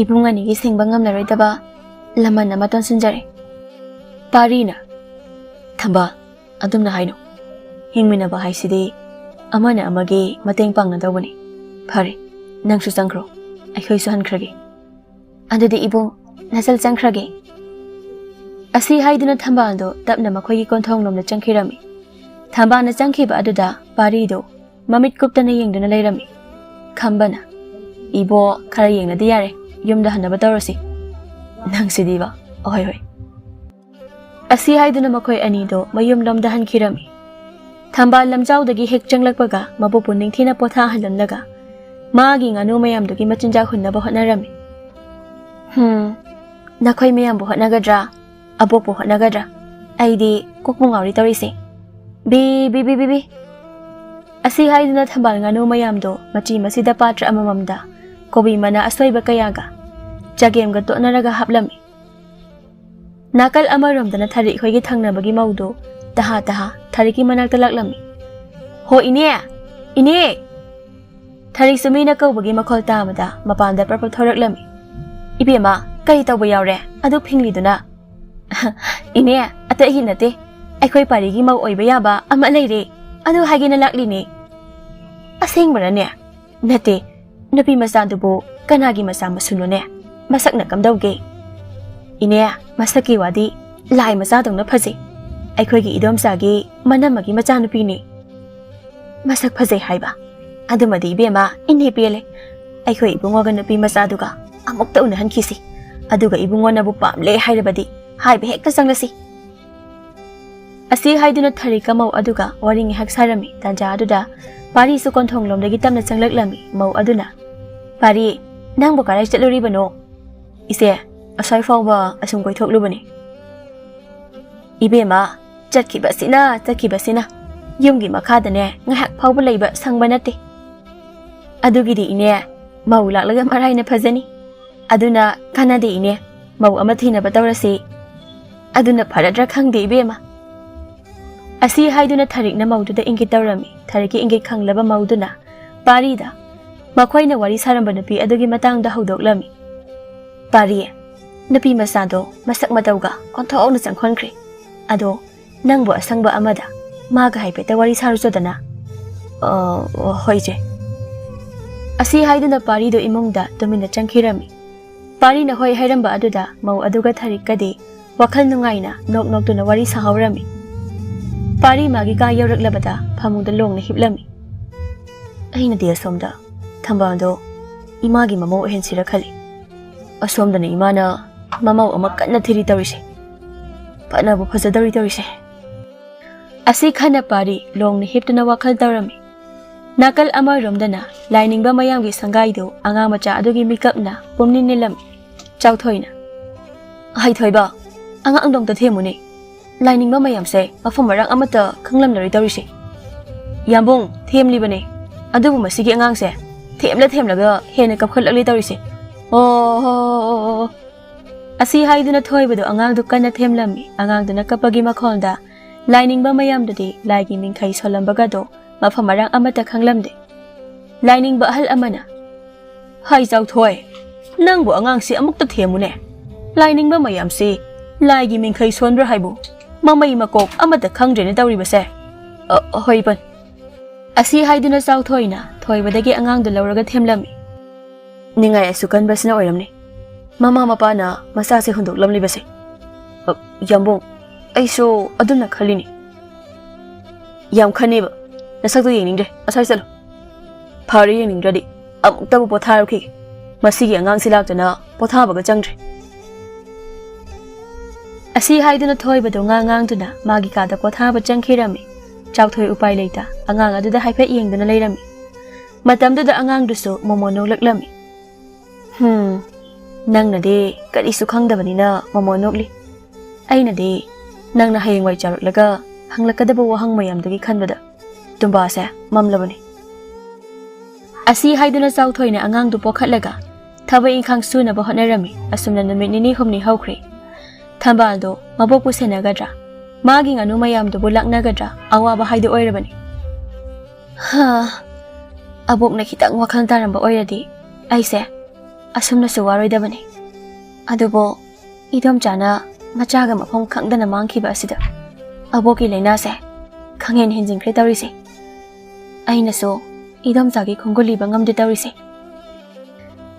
ꯏꯕꯨꯡ ꯑꯅꯤꯒꯤ ꯁꯤꯡꯕ ꯉꯝꯂꯔꯣꯏꯗꯕ ꯂꯃꯟ ꯑꯃ ꯇꯣꯟꯁꯤꯟꯖꯔꯦ꯫" ꯄꯥꯔꯤꯅ, "ꯊꯝꯕꯥꯜ, ꯑꯗꯨꯝꯅ ꯍꯥꯏꯅꯨ꯫ ꯍꯤꯡꯃꯤꯟꯅꯕ ꯍꯥꯏꯁꯤꯗꯤ ꯑꯃꯅ ꯑꯃꯒꯤ ꯃꯇꯦꯡ ꯄꯥꯡꯅꯗꯧꯕꯅꯤ꯫ ꯐꯔꯦ, ꯅꯪꯁꯨ ꯆꯪꯈ꯭ꯔꯣ, ꯑꯩꯈꯣꯏꯁꯨ ꯍꯟꯈ꯭ꯔꯒꯦ꯫" "ꯑꯗꯨꯗꯤ ꯏꯕꯨꯡ, ꯅꯆꯜ ꯆꯪꯈ꯭ꯔꯒꯦ꯫" ꯑꯁꯤ ꯍꯥꯏꯗꯨꯅ ꯊꯝꯕꯥꯜꯗꯣ ꯇꯞꯅ ꯃꯈꯣꯏꯒꯤ ꯀꯣꯟꯊꯣꯡꯂꯣꯝꯗ ꯆꯪꯈꯤꯔꯝꯃꯤ꯫ ꯊꯝꯕꯥꯜꯅ ꯆꯪꯈꯤꯕ ꯑꯗꯨꯗ ꯄꯥꯔꯤꯗꯣ ꯃꯃꯤꯠ ꯀꯨꯞꯇꯅ ꯌꯦꯡꯗꯨꯅ ꯂꯩꯔꯝꯃꯤ꯫ ꯈꯝꯕꯅ, "ꯏꯕꯣ, ꯈꯔ ꯌꯦꯡꯅꯗꯤ ꯌꯥꯔꯦ, ꯌꯨꯝꯗ ꯍꯟꯅꯕ ꯇꯧꯔꯁꯤ꯫" "ꯅꯪꯁꯤꯗꯤꯕ꯫ ꯑꯍꯣꯏ, ꯍꯣꯏ꯫" ꯑꯁꯤ ꯍꯥꯏꯗꯨꯅ ꯃꯈꯣꯏ ꯑꯅꯤꯗꯣ ꯃꯌꯨꯝꯂꯣꯝꯗ ꯍꯟꯈꯤꯔꯝꯃꯤ꯫ ꯊꯝꯕꯥꯜ ꯂꯝꯖꯥꯎꯗꯒꯤ ꯍꯦꯛ ꯆꯪꯂꯛꯄꯒ ꯃꯕꯨ ꯄꯨꯛꯅꯤꯡ ꯊꯤꯅ ꯄꯣꯊꯥꯍꯜꯂꯝꯂꯒ ꯃꯥꯒꯤ ꯉꯥꯅꯨ ꯃꯌꯥꯝꯗꯨꯒꯤ ꯃꯆꯤꯟꯖꯥꯛ ꯍꯨꯟꯅꯕ ꯍꯣꯠꯅꯔꯝꯃꯤ꯫ "ꯍꯨꯝ, ꯅꯈꯣꯏ ꯃꯌꯥꯝꯕꯨ ꯍꯣꯠꯅꯒꯗ꯭ꯔꯥ, ꯑꯕꯣꯛꯄꯨ ꯍꯣꯠꯅꯒꯗ꯭ꯔꯥ? ꯑꯩꯗꯤ ꯀꯣꯛꯄꯨ ꯉꯥꯎꯔꯤ ꯇꯧꯔꯤꯁꯦ꯫ B, B, B, B, B." ꯑꯁꯤ ꯍꯥꯏꯗꯨꯅ ꯊꯝꯕꯥꯜ ꯉꯥꯅꯨ ꯃꯌꯥꯝꯗꯣ ꯃꯆꯤ ꯃꯆꯤꯗ ꯄꯥꯇ꯭ꯔ ꯑꯃꯃꯝꯗ ꯀꯣꯕꯤ ꯃꯅꯥ ꯑꯁꯣꯏꯕ ꯀꯌꯥꯒ ꯆꯒꯦꯝꯒ ꯇꯣꯠꯅꯔꯒ ꯍꯥꯞꯂꯝꯃꯤ꯫ ꯅꯥꯀꯜ ꯑꯃꯔꯣꯝꯗꯅ ꯊꯔꯤꯛ ꯍꯣꯏꯒꯤ ꯊꯪꯅꯕꯒꯤ ꯃꯧꯗꯨ ꯇꯍꯥ ꯇꯍꯥ ꯊꯔꯤꯛꯀꯤ ꯃꯅꯥꯛꯇ ꯂꯥꯛꯂꯝꯃꯤ꯫ "ꯍꯣ ꯏꯅꯦ! ꯏꯅꯦ!" ꯊꯔꯤꯛꯁꯨ ꯃꯤꯅ ꯀꯧꯕꯒꯤ ꯃꯈꯣꯜ ꯇꯥꯕꯗ ꯃꯄꯥꯟꯗ ꯄ꯭ꯔꯞ ꯄ꯭ꯔꯞ ꯊꯣꯔꯛꯂꯝꯃꯤ꯫ "ꯏꯕꯦꯝꯃ, ꯀꯔꯤ ꯇꯧꯕ ꯌꯥꯎꯔꯦ ꯑꯗꯨꯛ ꯐꯤꯡꯂꯤꯗꯨꯅ?" "ꯏꯅꯦ, ꯑꯇꯩꯒꯤ ꯅꯠꯇꯦ, ꯑꯩꯈꯣꯏ ꯄꯥꯔꯤꯒꯤ ꯃꯧ ꯑꯣꯏꯕ ꯌꯥꯕ ꯑꯃ ꯂꯩꯔꯦ, ꯑꯗꯨ ꯍꯥꯏꯒꯦꯅ ꯂꯥꯛꯂꯤꯅꯦ꯫" "ꯑꯁꯦꯡꯕꯔꯅꯦ?" "ꯅꯠꯇꯦ, ꯅꯨꯄꯤ ꯃꯆꯥꯗꯨꯕꯨ ꯀꯅꯥꯒꯤ ꯃꯆꯥ ꯃꯁꯨꯅꯣꯅꯦ? ꯃꯁꯛꯅ ꯀꯝꯗꯧꯒꯦ?" "ꯏꯅꯦ, ꯃꯁꯛꯀꯤ ꯋꯥꯗꯤ ꯂꯥꯏ ꯃꯆꯥꯗꯧꯅ ꯐꯖꯩ꯫ ꯑꯩꯈꯣꯏꯒꯤ ꯏꯗꯣꯝꯆꯥꯒꯤ ꯃꯅꯝꯃꯒꯤ ꯃꯆꯥꯅꯨꯄꯤꯅꯤ꯫" "ꯃꯁꯛ ꯐꯖꯩ ꯍꯥꯏꯕ? ꯑꯗꯨꯃꯗꯤ ꯏꯕꯦꯝꯃ, ꯏꯟꯍꯦ ꯄꯦꯜꯂꯦ꯫ ꯑꯩꯈꯣꯏ ꯏꯕꯨꯡꯉꯣꯒ ꯅꯨꯄꯤ ꯃꯆꯥꯗꯨꯒ ꯑꯃꯨꯛꯇ ꯎꯅꯍꯟꯈꯤꯁꯤ꯫ ꯑꯗꯨꯒ ꯏꯕꯨꯡꯉꯣꯅꯕꯨ ꯄꯥꯝꯂꯦ ꯍꯥꯏꯔꯕꯗꯤ ꯍꯥꯏꯕ ꯍꯦꯛꯇ ꯆꯪꯂꯁꯤ꯫" ꯑꯁꯤ ꯍꯥꯏꯗꯨꯅ ꯊꯔꯤꯛꯀ ꯃꯧ ꯑꯗꯨꯒ ꯋꯥꯔꯤ ꯉꯥꯏꯍꯥꯛ ꯁꯥꯔꯝꯃꯤ꯫ ꯇꯥꯟꯖꯥ ꯑꯗꯨꯗ ꯄꯥꯔꯤꯁꯨ ꯀꯣꯟꯊꯣꯡꯂꯣꯝꯗꯒꯤ ꯇꯞꯅ ꯆꯪꯂꯛꯂꯝꯃꯤ꯫ ꯃꯧ ꯑꯗꯨꯅ, "ꯄꯥꯔꯤ, ꯅꯪꯕꯨ ꯀꯗꯥꯏ ꯆꯠꯂꯨꯔꯤꯕꯅꯣ?" "ꯏꯆꯦ, ꯑꯁ꯭ꯋꯥꯏ ꯐꯥꯎꯕ ꯑꯁꯨꯝ ꯀꯣꯏꯊꯣꯛꯂꯨꯕꯅꯤ꯫" "ꯏꯕꯦꯝꯃ, ꯆꯠꯈꯤꯕꯁꯤꯅ, ꯆꯠꯈꯤꯕꯁꯤꯅ꯫ ꯌꯨꯝꯒꯤ ꯃꯈꯥꯗꯅꯦ ꯉꯥꯏꯍꯥꯛ ꯐꯥꯎꯕ ꯂꯩꯕ ꯁꯪꯕ ꯅꯠꯇꯦ꯫" "ꯑꯗꯨꯒꯤꯗꯤ ꯏꯅꯦ, ꯃꯧ ꯂꯥꯛꯂꯒ ꯃꯔꯥꯏꯅ ꯐꯖꯅꯤ꯫ ꯑꯗꯨꯅ ꯀꯥꯟꯅꯗꯦ ꯏꯅꯦ, ꯃꯧ ꯑꯃ ꯊꯤꯅꯕ ꯇꯧꯔꯁꯤ꯫ ꯑꯗꯨꯅ ꯐꯔꯗ꯭ꯔꯥ ꯈꯪꯗꯦ ꯏꯕꯦꯝꯃ꯫" ꯑꯁꯤ ꯍꯥꯏꯗꯨꯅ ꯊꯔꯤꯛꯅ ꯃꯧꯗꯨꯗ ꯏꯪꯒꯤꯠ ꯇꯧꯔꯝꯃꯤ꯫ ꯊꯔꯤꯛꯀꯤ ꯏꯪꯒꯤꯠ ꯈꯪꯂꯕ ꯃꯧꯗꯨꯅ ꯄꯥꯔꯤꯗ ꯃꯈꯣꯏꯅ ꯋꯥꯔꯤ ꯁꯥꯔꯝꯕ ꯅꯨꯄꯤ ꯑꯗꯨꯒꯤ ꯃꯇꯥꯡꯗ ꯍꯧꯗꯣꯛꯂꯝꯃꯤ꯫ "ꯄꯥꯔꯤ, ꯅꯨꯄꯤ ꯃꯆꯥꯗꯣ ꯃꯁꯛ ꯃꯇꯧꯒ ꯑꯣꯟꯊꯣꯛꯅ ꯆꯪꯈꯣꯟꯈ꯭ꯔꯦ꯫ ꯑꯗꯣ ꯅꯪꯕꯨ ꯑꯁꯪꯕ ꯑꯃꯗ ꯃꯥꯒ ꯍꯥꯏꯐꯦꯠꯇ ꯋꯥꯔꯤ ꯁꯥꯔꯨꯆꯣꯗꯅ꯫" "ꯑ, ꯍꯣꯏ ꯏꯆꯦ꯫" ꯑꯁꯤ ꯍꯥꯏꯗꯨꯅ ꯄꯥꯔꯤꯗꯨ ꯏꯃꯨꯡꯗ ꯇꯨꯃꯤꯟꯅ ꯆꯪꯈꯤꯔꯝꯃꯤ꯫ ꯄꯥꯔꯤꯅ ꯍꯣꯏ ꯍꯥꯏꯔꯝꯕ ꯑꯗꯨꯗ ꯃꯧ ꯑꯗꯨꯒ ꯊꯔꯤꯛꯀꯗꯤ ꯋꯥꯈꯜ ꯅꯨꯡꯉꯥꯏꯅ ꯅꯣꯛ ꯅꯣꯛꯇꯨꯅ ꯋꯥꯔꯤ ꯁꯥꯍꯧꯔꯝꯃꯤ꯫ ꯄꯥꯔꯤ ꯃꯥꯒꯤ ꯀꯥ ꯌꯧꯔꯛꯂꯕꯗ ꯐꯃꯨꯡꯗ ꯂꯣꯡꯅ ꯍꯤꯞꯂꯝꯃꯤ꯫ "ꯑꯩꯅꯗꯤ ꯑꯁꯣꯝꯗ ꯊꯝꯕꯥꯜꯗꯣ ꯏꯃꯥꯒꯤ ꯃꯃꯧ ꯑꯣꯏꯍꯟꯁꯤꯔ ꯈꯜꯂꯤ꯫ ꯑꯁꯣꯝꯗꯅ ꯏꯃꯥꯅ ꯃꯃꯧ ꯑꯃ ꯀꯟꯅ ꯊꯤꯔꯤ ꯇꯧꯔꯤꯁꯦ꯫ ꯐꯅꯕꯨ ꯐꯖꯗꯧꯔꯤ ꯇꯧꯔꯤꯁꯦ꯫" ꯑꯁꯤ ꯈꯟꯅ ꯄꯥꯔꯤ ꯂꯣꯡꯅ ꯍꯤꯞꯇꯨꯅ ꯋꯥꯈꯜ ꯇꯧꯔꯝꯃꯤ꯫ ꯅꯥꯀꯜ ꯑꯃꯔꯣꯝꯗꯅ ꯂꯥꯏꯅꯤꯡꯕ ꯃꯌꯥꯝꯒꯤ ꯁꯪꯒꯥꯏꯗꯨ ꯑꯉꯥꯡ ꯃꯆꯥ ꯑꯗꯨꯒꯤ ꯃꯤꯀꯞꯅ ꯄꯨꯝꯅꯤꯜ ꯅꯤꯜꯂꯝꯃꯤ꯫ ꯆꯥꯎꯊꯣꯏꯅ, "ꯍꯩꯊꯣꯏꯕ, ꯑꯉꯥꯡꯗꯣ ꯑꯝꯇ ꯊꯦꯝꯃꯨꯅꯦ꯫ ꯂꯥꯏꯅꯤꯡꯕ ꯃꯌꯥꯝꯁꯦ ꯃꯐꯝ ꯃꯔꯥꯡ ꯑꯃꯠꯇ ꯈꯪꯂꯝꯂꯔꯣꯏ ꯇꯧꯔꯤꯁꯦ꯫ ꯌꯥꯝꯕꯨꯡ, ꯊꯦꯝꯂꯤꯕꯅꯦ꯫ ꯑꯗꯨꯕꯨ ꯃꯁꯤꯒꯤ ꯑꯉꯥꯡꯁꯦ ꯊꯦꯝꯂ ꯊꯦꯝꯂꯒ ꯍꯦꯟꯅ ꯀꯞꯈꯠꯂꯛꯂꯦ ꯇꯧꯔꯤꯁꯦ꯫ ꯑꯣ, ꯍꯣ, ꯍꯣ, ꯍꯣ, ꯍꯣ, ꯍꯣ꯫" ꯑꯁꯤ ꯍꯥꯏꯗꯨꯅ ꯊꯣꯏꯕꯗꯨ ꯑꯉꯥꯡꯗꯨ ꯀꯟꯅ ꯊꯦꯝꯂꯝꯃꯤ꯫ ꯑꯉꯥꯡꯗꯨꯅ ꯀꯞꯄꯒꯤ ꯃꯈꯣꯜꯗ ꯂꯥꯏꯅꯤꯡꯕ ꯃꯌꯥꯝꯗꯨꯗꯤ ꯂꯥꯏꯒꯤ ꯃꯤꯡꯈꯩ ꯁꯣꯜꯂꯝꯕꯒꯗꯣ ꯃꯐꯝ ꯃꯔꯥꯡ ꯑꯃꯠꯇ ꯈꯪꯂꯝꯗꯦ꯫ ꯂꯥꯏꯅꯤꯡꯕ ꯑꯍꯜ ꯑꯃꯅ, "ꯍꯥꯏ ꯆꯥꯎꯊꯣꯏ, ꯅꯪꯕꯨ ꯑꯉꯥꯡꯁꯤ ꯑꯃꯨꯛꯇ ꯊꯦꯝꯃꯨꯅꯦ꯫ ꯂꯥꯏꯅꯤꯡꯕ ꯃꯌꯥꯝꯁꯤ ꯂꯥꯏꯒꯤ ꯃꯤꯡꯈꯩ ꯁꯣꯟꯕ꯭ꯔꯥ ꯍꯥꯏꯕꯨ ꯃꯃꯩ ꯃꯀꯣꯛ ꯑꯃꯠꯇ ꯈꯪꯗ꯭ꯔꯦꯅ ꯇꯧꯔꯤꯕꯁꯦ꯫" "ꯑ, ꯍꯣꯏ ꯄꯟ꯫" ꯑꯁꯤ ꯍꯥꯏꯗꯨꯅ ꯆꯥꯎꯊꯣꯏꯅ ꯊꯣꯏꯕꯗꯒꯤ ꯑꯉꯥꯡꯗꯨ ꯂꯧꯔꯒ ꯊꯦꯝꯂꯝꯃꯤ꯫ "ꯅꯤꯡꯉꯥꯏ ꯑꯁꯨ ꯀꯟꯕꯁꯤꯅ ꯑꯣꯏꯔꯝꯅꯤ꯫ ꯃꯃꯥ ꯃꯄꯥꯅ ꯃꯆꯥꯁꯦ ꯍꯨꯟꯗꯣꯛꯂꯝꯂꯤꯕꯁꯦ꯫" "ꯑ, ꯌꯥꯝꯕꯨꯡ, ꯑꯩꯁꯨ ꯑꯗꯨꯝꯅ ꯈꯜꯂꯤꯅꯤ꯫" "ꯌꯥꯝ ꯈꯟꯅꯦꯕ꯫ ꯅꯁꯛꯇꯨ ꯌꯦꯡꯅꯤꯡꯗ꯭ꯔꯦ꯫ ꯑꯁ꯭ꯋꯥꯏ ꯆꯠꯂꯣ꯫" "ꯐꯔꯦ, ꯌꯦꯡꯅꯤꯡꯗ꯭ꯔꯗꯤ ꯑꯃꯨꯛꯇꯕꯨ ꯄꯣꯊꯥꯔꯨꯈꯤꯒꯦ꯫ ꯃꯁꯤꯒꯤ ꯑꯉꯥꯡꯁꯤ ꯂꯥꯛꯇꯅ ꯄꯣꯊꯥꯕꯒ ꯆꯪꯗ꯭ꯔꯦ꯫" ꯑꯁꯤ ꯍꯥꯏꯗꯨꯅ ꯊꯣꯏꯕꯗꯨ ꯉꯥ ꯉꯥꯡꯗꯨꯅ ꯃꯥꯒꯤ ꯀꯥꯗ ꯄꯣꯊꯥꯕ ꯆꯪꯈꯤꯔꯝꯃꯤ꯫ ꯆꯥꯎꯊꯣꯏ ꯎꯄꯥꯏ ꯂꯩꯇ ꯑꯉꯥꯡ ꯑꯗꯨꯗ ꯍꯥꯏꯐꯦꯠ ꯌꯦꯡꯗꯨꯅ ꯂꯩꯔꯝꯃꯤ꯫ ꯃꯇꯝꯗꯨꯗ ꯑꯉꯥꯡꯗꯨꯁꯨ ꯃꯣꯃꯣ ꯅꯣꯛꯂꯛꯂꯝꯃꯤ꯫ "ꯍꯨꯝ, ꯅꯪꯅꯗꯤ ꯀꯔꯤꯁꯨ ꯈꯪꯗꯕꯅꯤꯅ ꯃꯣꯃꯣ ꯅꯣꯛꯂꯤ꯫ ꯑꯩꯅꯗꯤ ꯅꯪꯅ ꯍꯌꯦꯡꯋꯥꯏ ꯆꯥꯎꯔꯛꯂꯒ ꯍꯪꯂꯛꯀꯗꯕ ꯋꯥꯍꯪ ꯃꯌꯥꯝꯗꯨꯒꯤ ꯈꯟꯕꯗ ꯇꯨꯝꯕꯥꯁꯦ ꯃꯝꯂꯕꯅꯤ꯫" ꯑꯁꯤ ꯍꯥꯏꯗꯨꯅ ꯆꯥꯎꯊꯣꯏꯅ ꯑꯉꯥꯡꯗꯨ ꯄꯣꯛꯈꯠꯂꯒ ꯊꯕꯛ ꯏꯪꯈꯥꯡ ꯁꯨꯅꯕ ꯍꯣꯠꯅꯔꯝꯃꯤ꯫ ꯑꯁꯨꯝꯅ ꯅꯨꯃꯤꯠ ꯅꯤꯅꯤ ꯍꯨꯝꯅꯤ ꯍꯧꯈ꯭ꯔꯦ꯫ ꯊꯝꯕꯥꯜꯗꯣ ꯃꯕꯣꯛꯄꯨ ꯁꯦꯟꯅꯒꯗ꯭ꯔꯥ, ꯃꯥꯒꯤ ꯉꯥꯅꯨ ꯃꯌꯥꯝꯗꯨꯕꯨ ꯂꯥꯛꯅꯒꯗ꯭ꯔꯥ, ꯑꯋꯥꯕ ꯍꯥꯏꯗꯨ ꯑꯣꯏꯔꯕꯅꯤ꯫ ꯍꯥ, ꯑꯕꯣꯛꯅ ꯈꯤꯇꯪ ꯋꯥꯈꯜ ꯇꯥꯔꯝꯕ ꯑꯣꯏꯔꯗꯤ ꯑꯩꯁꯦ ꯑꯁꯨꯝꯅꯁꯨ ꯋꯥꯔꯣꯏꯗꯕꯅꯤ꯫ ꯑꯗꯨꯕꯨ ꯏꯗꯣꯝꯆꯥꯅ ꯃꯆꯥꯒ ꯃꯐꯝ ꯈꯪꯗꯅ ꯃꯥꯡꯈꯤꯕ ꯑꯁꯤꯗ ꯑꯕꯣꯛꯀꯤ ꯂꯥꯏꯅꯥꯁꯦ ꯈꯪꯍꯦꯟ ꯍꯦꯟꯖꯤꯟꯈ꯭ꯔꯦ ꯇꯧꯔꯤꯁꯦ꯫ ꯑꯩꯅꯁꯨ ꯏꯗꯣꯝꯆꯥꯒꯤ ꯈꯣꯡꯒꯨꯜ ꯂꯤꯕ ꯉꯝꯗꯦ ꯇꯧꯔꯤꯁꯦ꯫